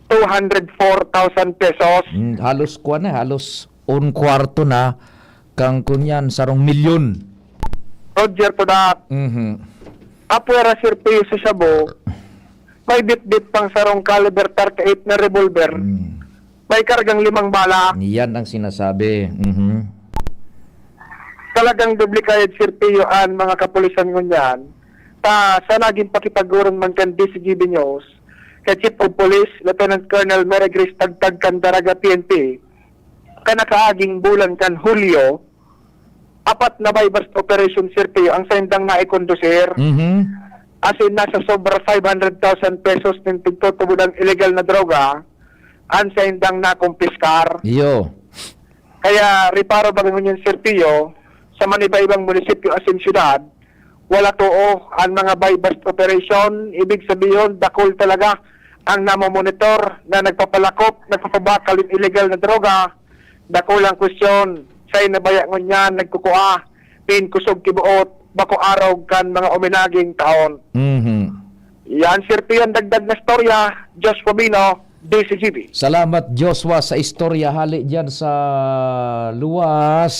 two hundred four thousand pesos. Mm, halos kuwan na, halos un kwarto na kang kunyan, sarong milyon. Roger, to that. Mhm. Apwera, Sir Pio, sa shabu, may bitbit pang sarong caliber thirty-eight na revolver. Mm. May kargang limang bala. Yan ang sinasabi. Mhm. Talagang doble kayod, Sir Pio, an mga kapulisan ngunyan. Ta sa nagin pakipagurong man kan D C G B News, kay Chief of Police, Lieutenant Colonel Mary Grace Tagtag kan Daraga P N P, kan nakaaging bulan kan Hulyo, apat na buy-bust operation, Sir Pio, ang saindang naikondusir. Mhm. As in, nasa sobra five hundred thousand pesos nin pigtutubodang illegal na droga, ang saindang nakumpiskar. Iyo. Kaya, reparo baga ngunyan, Sir Pio, sa maniba-ibang munisipyo asin syudad, wala too an mga buy-bust operation. Ibig sabihon, dakul talaga ang namomonitor na nagpapalakop, nagpapabakal nin illegal na droga. Dakul ang kwestiyon, saen na baya ngunyan nagkukua nin kusog ki boot, bako arog kan mga uminaging taon. Mhm. Yan, Sir Pio, an dagdag na storya. Josh Fabino, D C G B. Salamat, Joshua, sa istorya hali diyan sa luwas.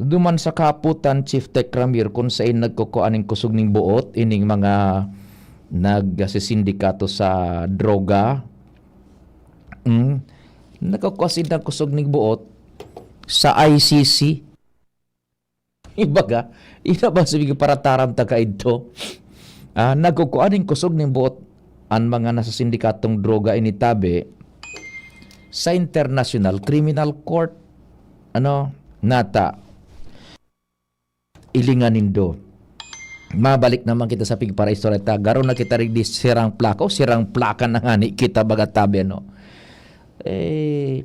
Duman sa kahapotan, Chief Tech Ramir, kun saen nagkukua nin kusog nin boot ining mga nagsisindikato sa droga. Hmm? Nagkukua sinda kusog nin boot sa I C C. Ibaga, ina ba sige para taram ta kaidto? Ah, nagkukua nin kusog nin boot an mga nasa sindikatong droga ini tabi sa International Criminal Court. Ano? Nata. Ilingan nindo. Mabalik naman kita sa pigparaistorya ta. Garo na kita rigdi sirang plako, sirang plaka na ngani kita, baga tabi, ano. Eh,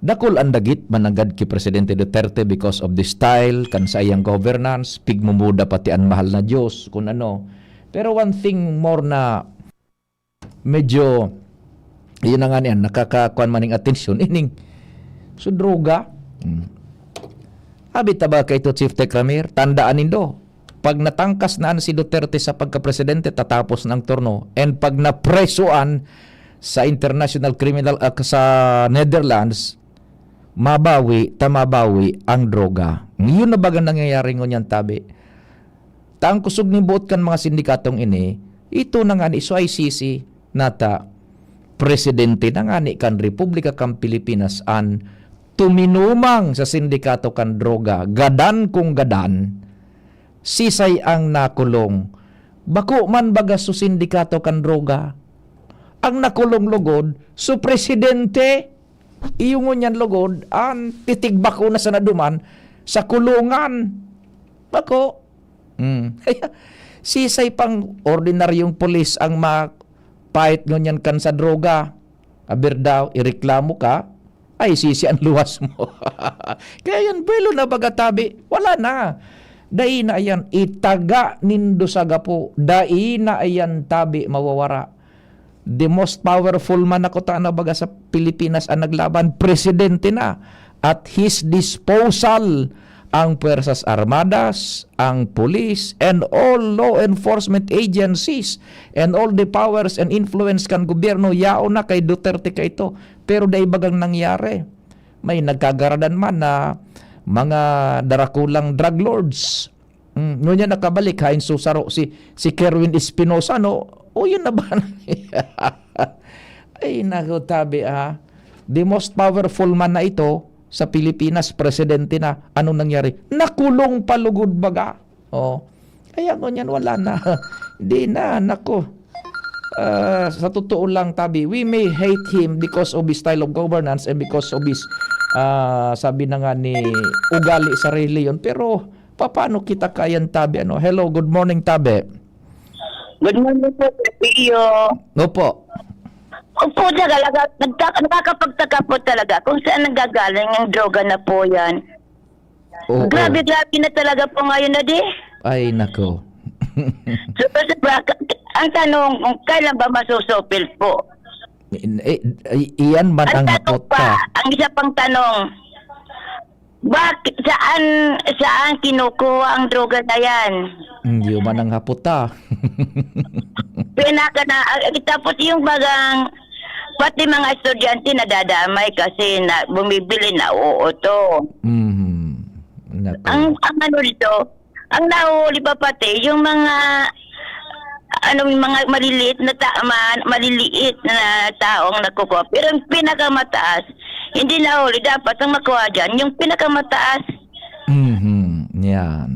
dakul an dagit mananggad ki Presidente Duterte because of the style kan saiyang governance, pigmumuda pati an mahal na Diyos, kun ano. Pero one thing more na medyo, yun na nga niyan, nakakakuan man ning atensyon, ining, so, droga. Hmm. Abi ta ba kaito, Chief Tech Ramir? Tandaan nindo, pag natangkas na an si Duterte sa pagkapresidente, tatapos na ang turno. And pag napresoan sa International Criminal, ah, sa Netherlands, mabawi ta mabawi ang droga. Yun na baga nangyayari ngunyan, tabi. Ta ang kusog nin boot kan mga sindikatong ini, ito na nga ni, so, I C C, nata, presidente na nga ni kan Republika kan Pilipinas an tuminumang sa sindikato kan droga, gadan kung gadan, sisay ang nakulong. Bako man baga su sindikato kan droga. Ang nakulong lugod, su presidente. Iyo ngunyan lugod, an titigbako na sana duman sa kulungan. Bako. Hmm. Sisay pang ordinaryong pulis ang mapait ngunyan kan sa droga? Aber daw, ireklamo ka, ay, sisi an luwas mo. Kaya yan, buwelo na baga, tabi. Wala na. Dai na yan. Itaga nindo sa gapo. Dai na yan, tabi, mawawara. The most powerful man na kutana baga sa Pilipinas ang naglaban, presidente na. At his disposal, ang Puwersas Armadas, ang pulis, and all law enforcement agencies, and all the powers and influence kan gobyerno, yaon na kay Duterte kaito. Pero dai bagang nangyari. May nagkagaradan man na mga darakulang drug lords. Mm, ngunyan nakabalik, hain susaro si, si Kerwin Espinosa, no? O, yun na ba? Ay, naku, tabi, ah. The most powerful man na ito sa Pilipinas, presidente na. Anong nangyari? Nakulong pa lugod baga. Oh. Kaya ngunyan, wala na. Di na, naku. Ah, sa totoo lang, tabi, we may hate him because of his style of governance and because of his, ah, sabi na nga ni, ugali sa reliyon. Pero, paano kita kayan, tabi? Ano? Hello, good morning, tabi. Good morning po, Sir Pio. Opo. Opo, talaga, nagka-, nakakapagtaka po talaga kung saan nanggagaling ang droga na po yan. Oo. Grabe, grabe na talaga po ngayon na di. Ay, nako. So, kasi ba, ang tanong, kung kailan ba masusupil po? In-, eh, ay, iyan man Ang ang tanong hapot pa, ta. Ang isa pang tanong, bak-, saan, saan kinukuha ang droga na yan? Hmm, yun man ang hapot ta. Pinaka na, ah, tapos yung bagang, pati mga estudyante nadadamay kasi na, bumibili na, oo, to. Mhm. Nako. Ang, ang ano dito, ang nahuhuli pa pati, yung mga, ano, yung mga maliliit na ta-, ma-, maliliit na taong nakukuha. Pero yung pinakamataas, hindi nahuli. Dapat ang makuha dyan, yung pinakamataas. Mhm. Yan.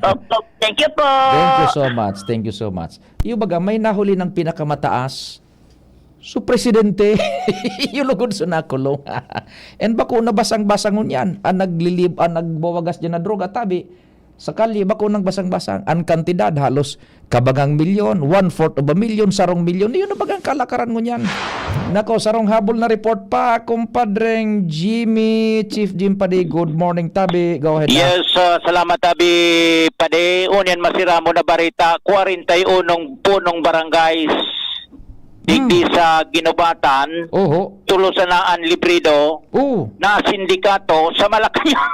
Opo. Thank you po. Thank you so much. Thank you so much. Yung baga, may nahuli ng pinakamataas. So, presidente, yung lugod sa nakulong. And bako nabasang-basang ngunyan, ang naglilib-, ang nagbawagas dyan na droga, tabi, sa kalye, bako nang basang-basang. Ang kantidad, halos kabagang milyon, one-fourth of a million, sarong milyon. Yun na bagang kalakaran ngunyan. Nako, sarong habol na report pa, kumpadreng Jimmy, Chief Jim Padi. Good morning, tabi. Go ahead na. Yes, ah, salamat, tabi, Padi. Unyan, masira mo na barita, kwarenta y unong punong barangay digdi Hmm. sa Guinobatan, Oho. tulo sana an librido, Oo. na sindikato sa Malacañang.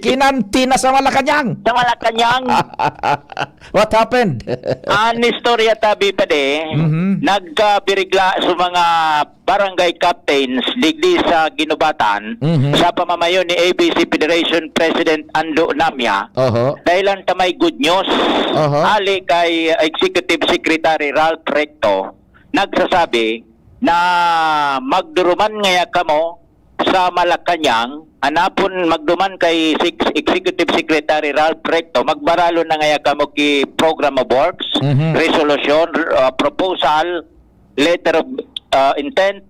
Kinanti na sa Malacañang. Sa Malacañang. What happened? An istorya, tabi, Padi, Mhm. nagkabirigla sa mga barangay captains digdi sa Guinobatan Mhm. sa pamamayo ni A B C Federation President Ando Namia. Oho. Dahilan ta may good news. Oho. Ali kay Executive Secretary Ralph Recto, nagsasabi na magduruman ngaya kamo sa Malacañang, anapon magduman kay Sec-, Executive Secretary Ralph Recto, magbaralon na ngaya kamo ki Program of Works, Mhm. resolution, uh, proposal, letter of, uh, intent,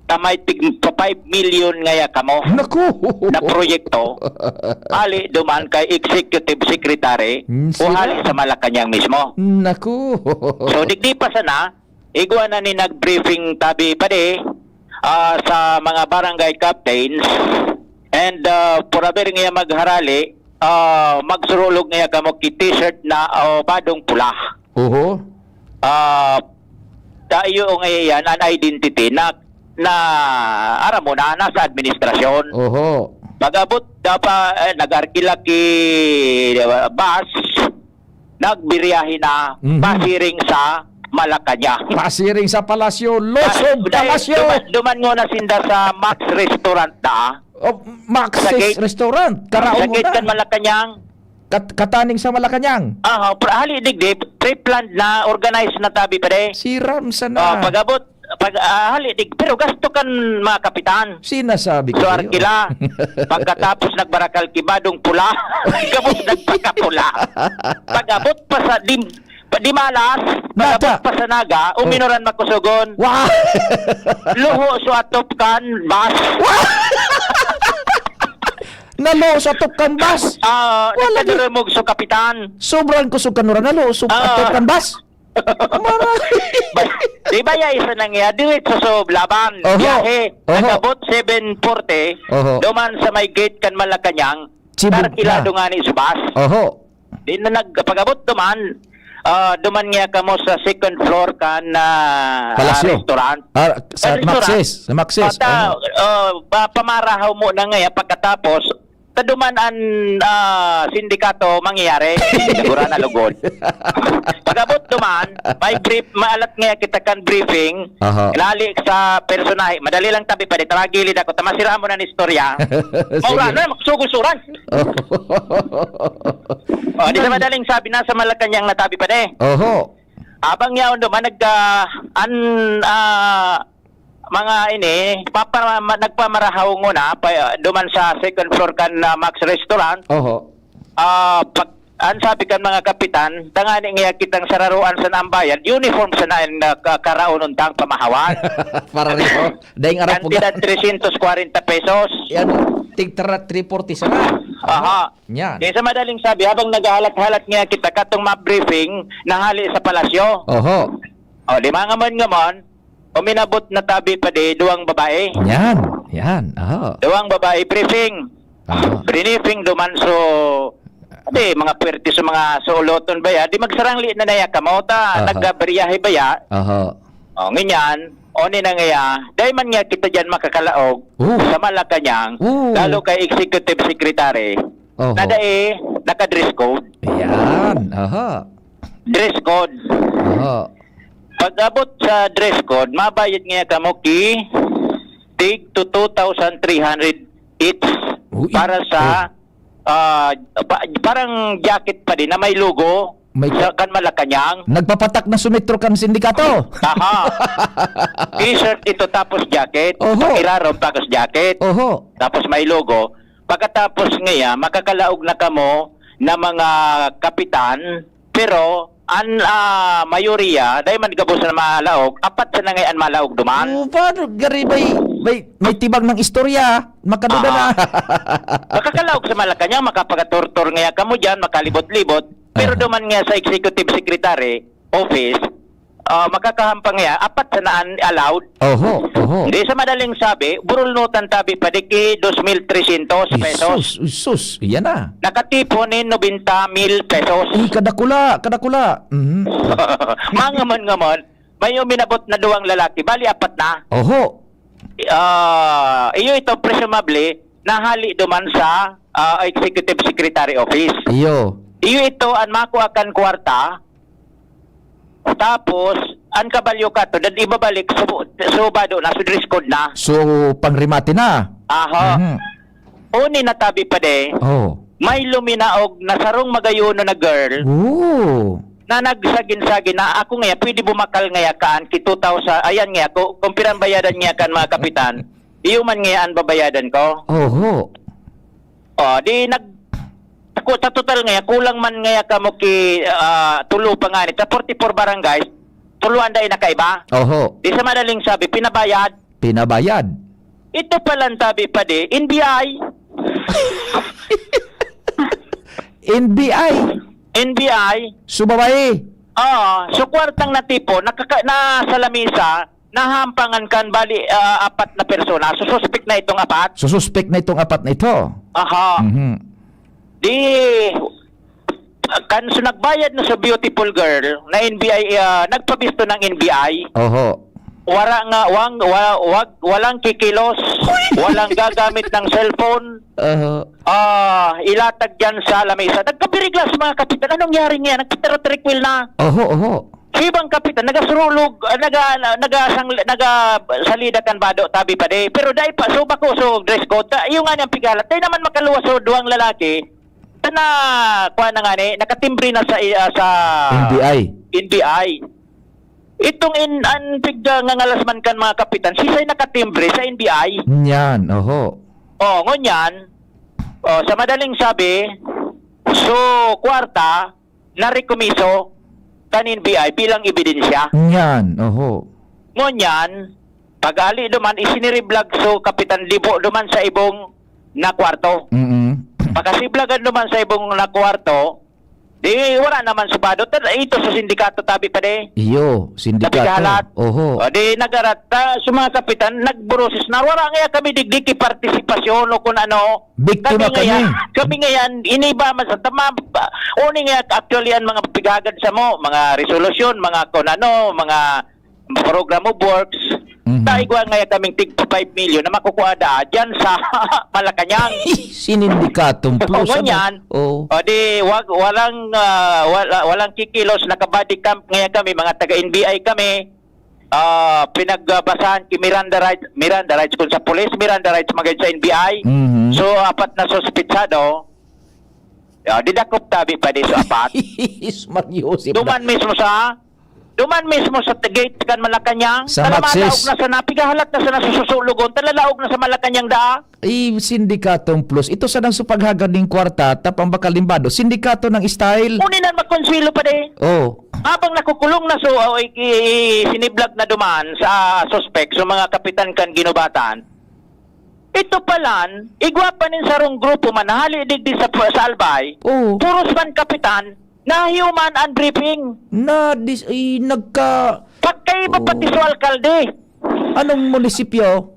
ta may tig pa five million ngaya kamo Naku! na proyekto, hali duman kay executive secretary Mm, o sira. hali sa Malacañang mismo. Naku! So, digdi pa sana, igwa na ni nag-briefing tabi padi, ah, sa mga barangay captains. And, ah, for a very ngaya magharali, ah, magsurulog ngaya kamo ki t-shirt na, o badong pula. Oho. Ah, tayo ngaya yan, an identity na, na, aram mo na, nasa administrasyon. Oho. Pag-abot, dapat, eh, nag-arkila ki, ah, bus, nagbiyahe na, Mhm. pasiring sa Malacañang. Pasiring sa Palasyo, Loob sa Dahil Palasyo! duman, duman ngona sinda sa Max Restaurant na. Oh, Max's Sa gate. Restaurant, Sa karaon gate na. kan Malacañang. Kat-, kataning sa Malacañang. Aha, pra-, hali digdi, pre-planned na, organized na tabi padi. Siram sana. Ah, pag-abot, pag, ah, hali dig-, pero gasto kan mga kapitan. Sinasabi ko So, sa'yo. arkila. Pagkatapos nagbarakal ki badong pula, gabos nagpakapula. Pag-abot pa sa dim-, pa, Dimalas, Nata. pag-abot pa sa Naga, Oh. uminoran makusugon. Wow! Luho so atop kan bus. Wow! Naluho sa atop kan bus. Ah, Wala nagkadurumog so kapitan. Sobrang kusog kan uran, naluho sa Ah. atop kan bus. Maray. Ba-, di ba ya isa nang iya, diretso sa Oblaban, Oho. biyahe, Oho. nag-abot seven forty, Oho. duman sa may gate kan Malacañang, Sibog tarkilado na. nga ni sa bus. Oho. Di na nag-, pag-abot duman, ah, duman nga kamo sa second floor kan, ah, Palasyo. restaurant. Ah, sa Ay, restaurant. Max's, sa Max's. Pata-, Oho. ah, pa-, pamarahaw mo na nga, pagkatapos, ta duman an, ah, sindikato mangyayari. Siguro na lugod. Pag-abot duman, may brief, maalat nga kita kan briefing. Aha. Nali sa personahe. Madali lang tabi padi, tara gilid ako. Ta masira mo na ni istorya. Sige. Maura na, makasugusuran. Oh. Oh, di sa Nang- madaling sabi, nasa Malacañang na tabi padi. Oho. Abang yaon duman, nag, ah, an, ah, mga ini, papa-, ma-, nagpamarahaw nguna, pa, duman sa second floor kan, ah, Max Restaurant. Oho. Ah, pag, an sabi kan mga kapitan, tangani nga kitang sararoan sa naambayan, uniform sa naan na ka-, karaonon tang pamahawan. Para rin, oh. Daing araw po Kantidad ga- trescientos kwarenta pesos. Yan, tig tara three forty sana. Aha. Yan. Di sa madaling sabi, habang naghahalat-halat nga kita katong ma-briefing, nahali sa palasyo. Oho. O, di mga ngamon-ngamon, uminabot na tabi padi, duwang babae. Yan, yan. Aha. Duwang babae, briefing. Aha. Briefing duman, so, di, mga pwerte sa mga suoloton ba ya? Di magsarangli na naya kamo, ta, Aha. nagkabriyahe ba ya? Aha. O, ngunyan, oni na ngaya, dai man nga kita dyan makakalaog Oh. sa Malacañang, Oh. lalo kay executive secretary, Oho. na dai naka-dress code. Yan, aha. Dress code. Aha. Pag-abot sa dress code, mabayad nga kamo ki tig to two thousand three hundred each Uy, para sa, oh. ah, pa-, parang jacket padi na may logo May sa kan Malacañang. Nagpapatak na sumitro kan sindikato. Aha. T-shirt ito tapos jacket. Oho. Irarom tapos jacket. Oho. Tapos may logo. Pagkatapos ngaya, makakalaog na kamo na mga kapitan, pero an, ah, mayoriya, dai man gabos na malaog, apat sana ngay an malaog duman. Oh, paano? Gari, may, may, may tibang ng istorya. Makaduda Aha. na. Makakalaog sa Malacañang, makapagatortor ngaya kamo dyan, makalibot-libot. Pero Aha. duman nga sa executive secretary office, ah, makakahampang ngaya, apat sana an allowed. Oho, oho. Di sa madaling sabi, burulnutan tabi padi ki dos mil tresyentos pesos. Isus, isus, iyan na. Nakatipon ni nobenta mil pesos. Uy, kadakula, kadakula. Mhm. Mangamon-ngamon, may uminabot na duwang lalaki, bali apat na. Oho. Ah, iyo ito presumably nahali duman sa, ah, executive secretary office. Iyo. Iyo ito an makua kan kwarta, tapos an kabalyo kato, dad ibabalik, so, so bado na, so dress code na. So, pangrimate na. Aha. Mhm. Uni na tabi padi, Oh. may luminaog na sarong magayono na girl Oh. na nagsagin-sagin na, "Ako ngaya, pwede bumakal ngaya kaan ki two thousand, ayan ngaya, ku-, kung pirang bayadan ngaya kan mga kapitan, iyo man ngaya an babayadan ko." Oho. Oh, di nag-, ku-, sa total ngaya, kulang man ngaya kamo ki, ah, tulo pa ngani, sa forty-four barangays, tulo an dai nakaiba. Oho. Di sa madaling sabi, pinabayad, Pinabayad. Ito palang tabi pa di, N B I. N B I. N B I. So, babae. Oo, so kwartang natipon, nakaka-, na sa lamesa, nahampangan kan bali, ah, apat na persona. So, suspek na itong apat. So, suspek na itong apat na ito. Aha. Mhm. Di, kan, so nagbayad na sa beautiful girl na N B I, ah, nagpabisto ng N B I. Oho. Wala nga, wang, wa-, wag, walang kikilos, walang gagamit ng cellphone. Oho. Ah, ilatag dyan sa lamesa. Nagkabiriglas mga kapitan. Anong nangyari niya? Nagpitaratrikwil na. Oho, oho. Si ibang kapitan, nagasurulog, ah, naga-, nagasang-, nagasalida kan bado, tabi pa di. Pero dai pa, so bako, so dress code. Ta, iyo nga niyang pigalat. Dai naman makaluwas so duwang lalaki. Ta na, kuha na nga ni, nakatimbre na sa, ah, sa N B I. N B I. Itong in-, an pig-, ah, ngangalas man kan mga kapitan, sisay nakatimbre sa N B I. Yan, oho. Oh, ngunyan, oh, sa madaling sabi, so, kwarta, narekomiso kan N B I bilang ebidensya. Yan, oho. Ngunyan, pag-ali duman, isiniriblag so Kapitan Dibo duman sa ibong na kwarto. Mm-mm. Pagkasiblagan duman sa ibong na kwarto, di wala naman subado. Ito sa sindikato, tabi pa di. Iyo, sindikato. Tabi kahalat. Oho. O, di nagarat, ta, sa mga kapitan, nagburusis na, wala nga kami digdi ki partisipasyon o kung ano. Biktima kami. Kami ngayan, kami ngayan, iniba man sa tama, pa, oni nga actually ang mga pighagad sa mo, mga resolusyon, mga kung ano, mga program of works, Mhm. ta igwa ngayan kaming tig five million na makukuha da dyan sa Malacañang. Sinindikatong plus, Oo, ano? Yan. Oo. O di, wag, walang, ah, wala, walang kikilos, naka-body cam ngayan kami, mga taga N B I kami. Ah, pinagbasahan ki Miranda rights, Miranda rights kun sa pulis, Miranda rights magad sa N B I. Mhm. So, apat na suspetsado, ah, didakop tabi pa di so apat. Is Mario, si Duman mismo sa, duman mismo sa gate kan Malacañang. Sa Talaman Maxis. Laog na sana, pigahalat na sana sa susulogon, talalaog na sa Malacañang daa. Ay, Sindikatong Plus. Ito sanang supaghagan ning kwarta, tapang bakal limbado. Sindikato ng style. Uni na magkonswelo pa di. Oh. Habang nakukulong na so, o, i-, i-, siniblag na duman sa suspek, so mga kapitan kan ginubatan, ito palan, igwa pa nin sarong grupo man, hali digdi sa, sa Albay, Oo. puros man kapitan, nahiuman ang briefing. Na, dis-, ay, nagka-, Pagkaiba Oo. pati sa alkalde. Anong munisipyo?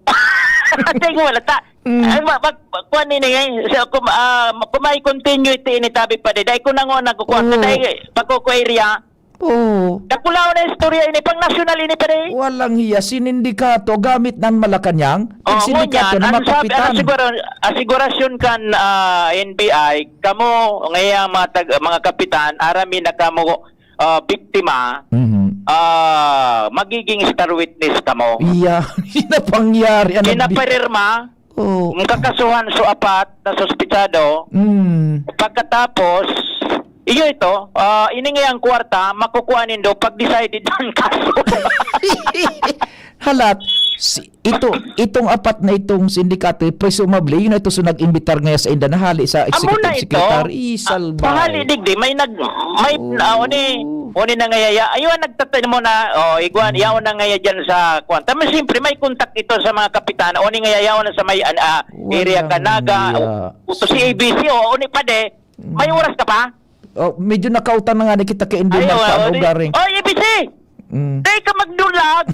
Tingnan mo, wala ta. Mm. Ay, ma-, mag-, mag-, kuwan nini, eh. So, kum-, ah, kung may continuity ini, tabi pa di. Dahil ko na nga nagkukuwan, Oo. dahil pagkukuwerya, Oo. Dakulaon na istorya ini, pang nasyonal ini, pare. Walang hiya, sinindikato, gamit ng Malacañang. Oo, Nagsindikato ngunyan, na ang sabi, makapitan. ang asigura-, asigurasyon kan, ah, N B I, kamo, ngayang mga tag-, mga kapitan, arami na kamo, ah, biktima, Mhm. ah, magiging star witness kamo. Iya, napangyari, ano, bi- Pinaparirma, Oo. Ang kakasuhan so apat na suspitsado, Mm. pagkatapos, iyo ito, ah, ini nga ang kwarta, makukuha nindo pag decided ang kaso. Halat, si, ito, itong apat na itong sindikato, presumably, yun na ito so nag-imbitar ngayon sa inda, nahali sa Amo na executive ito. secretary. Ah, Salbay. pahali digdi, may nag-, may, Oo. ah, oni, oni na ngayaya. Ayun, nagtatay mo na, oh, igwan, Mm. yaon na ngaya dyan sa kwan. Tama, siyempre, may contact ito sa mga kapitan. Oni ngaya yaon na sa may, an-, ah, Walang area ka, Naga, iya. o, o to si A B C, o, oni pa de. Mm. May oras ka pa? Oh, medyo nakautang na nga ni kita kay Inday Ay, Mark, oh, paano di-, garing? Oh, A B C! Mm. Di ka magdulag!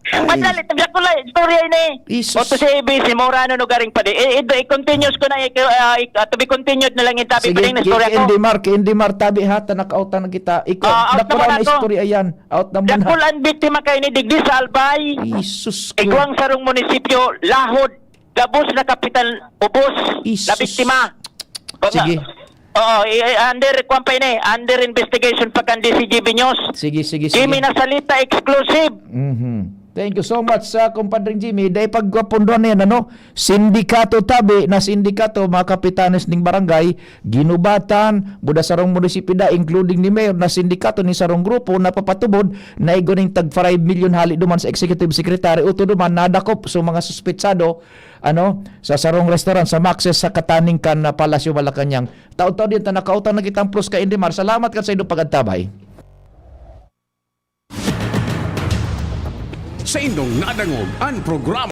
Ay. Madali, tabi ko lang, istorya ini. Isus. O to si A B C, Maurano, no, garing pa di. I-, i-, i-continuous ko na, i-, ah, i-, ah, to be continued na lang yung topic Sige, pa din, ki-, istorya ki ko. Inday Mark, ki Inday Mark, tabi ha, ta nakautang na kita. Ikaw, Ah, out na dakula muna na ako. istorya yan. Out na muna. Dakul ang biktima kay ni digdi sa Albay. Isus ko. Igwang sarong munisipyo, Lahod. Gabos na kapitan ubos Isus. na biktima. Pag-, Sige. Oo, i-, i-, under, kwan pa ini, under investigation pa kan D C G B News. Sige, sige, Jimmy sige. Nasalita, exclusive. Mhm. Thank you so much sa Compadre Jimmy. Dahil pagkapunduhan na yan, ano? Sindikato tabi na sindikato, mga kapitanes ning barangay, ginubatan, buda sarong munisipyo da, including ni Mayor, na sindikato ni sarong grupo na papatubod na igwa ning tag five million hali duman sa executive secretary, uto duman nadakop sa mga suspetsado, ano, sa sarong restaurant sa Maxis sa Kataning kan, ah, Palasyo, Malacañang. Taon-taon din ta nakautang na kitang plus ka Indimar. Salamat kan sa inyong pag-antabay. Saindong nadangog an programa.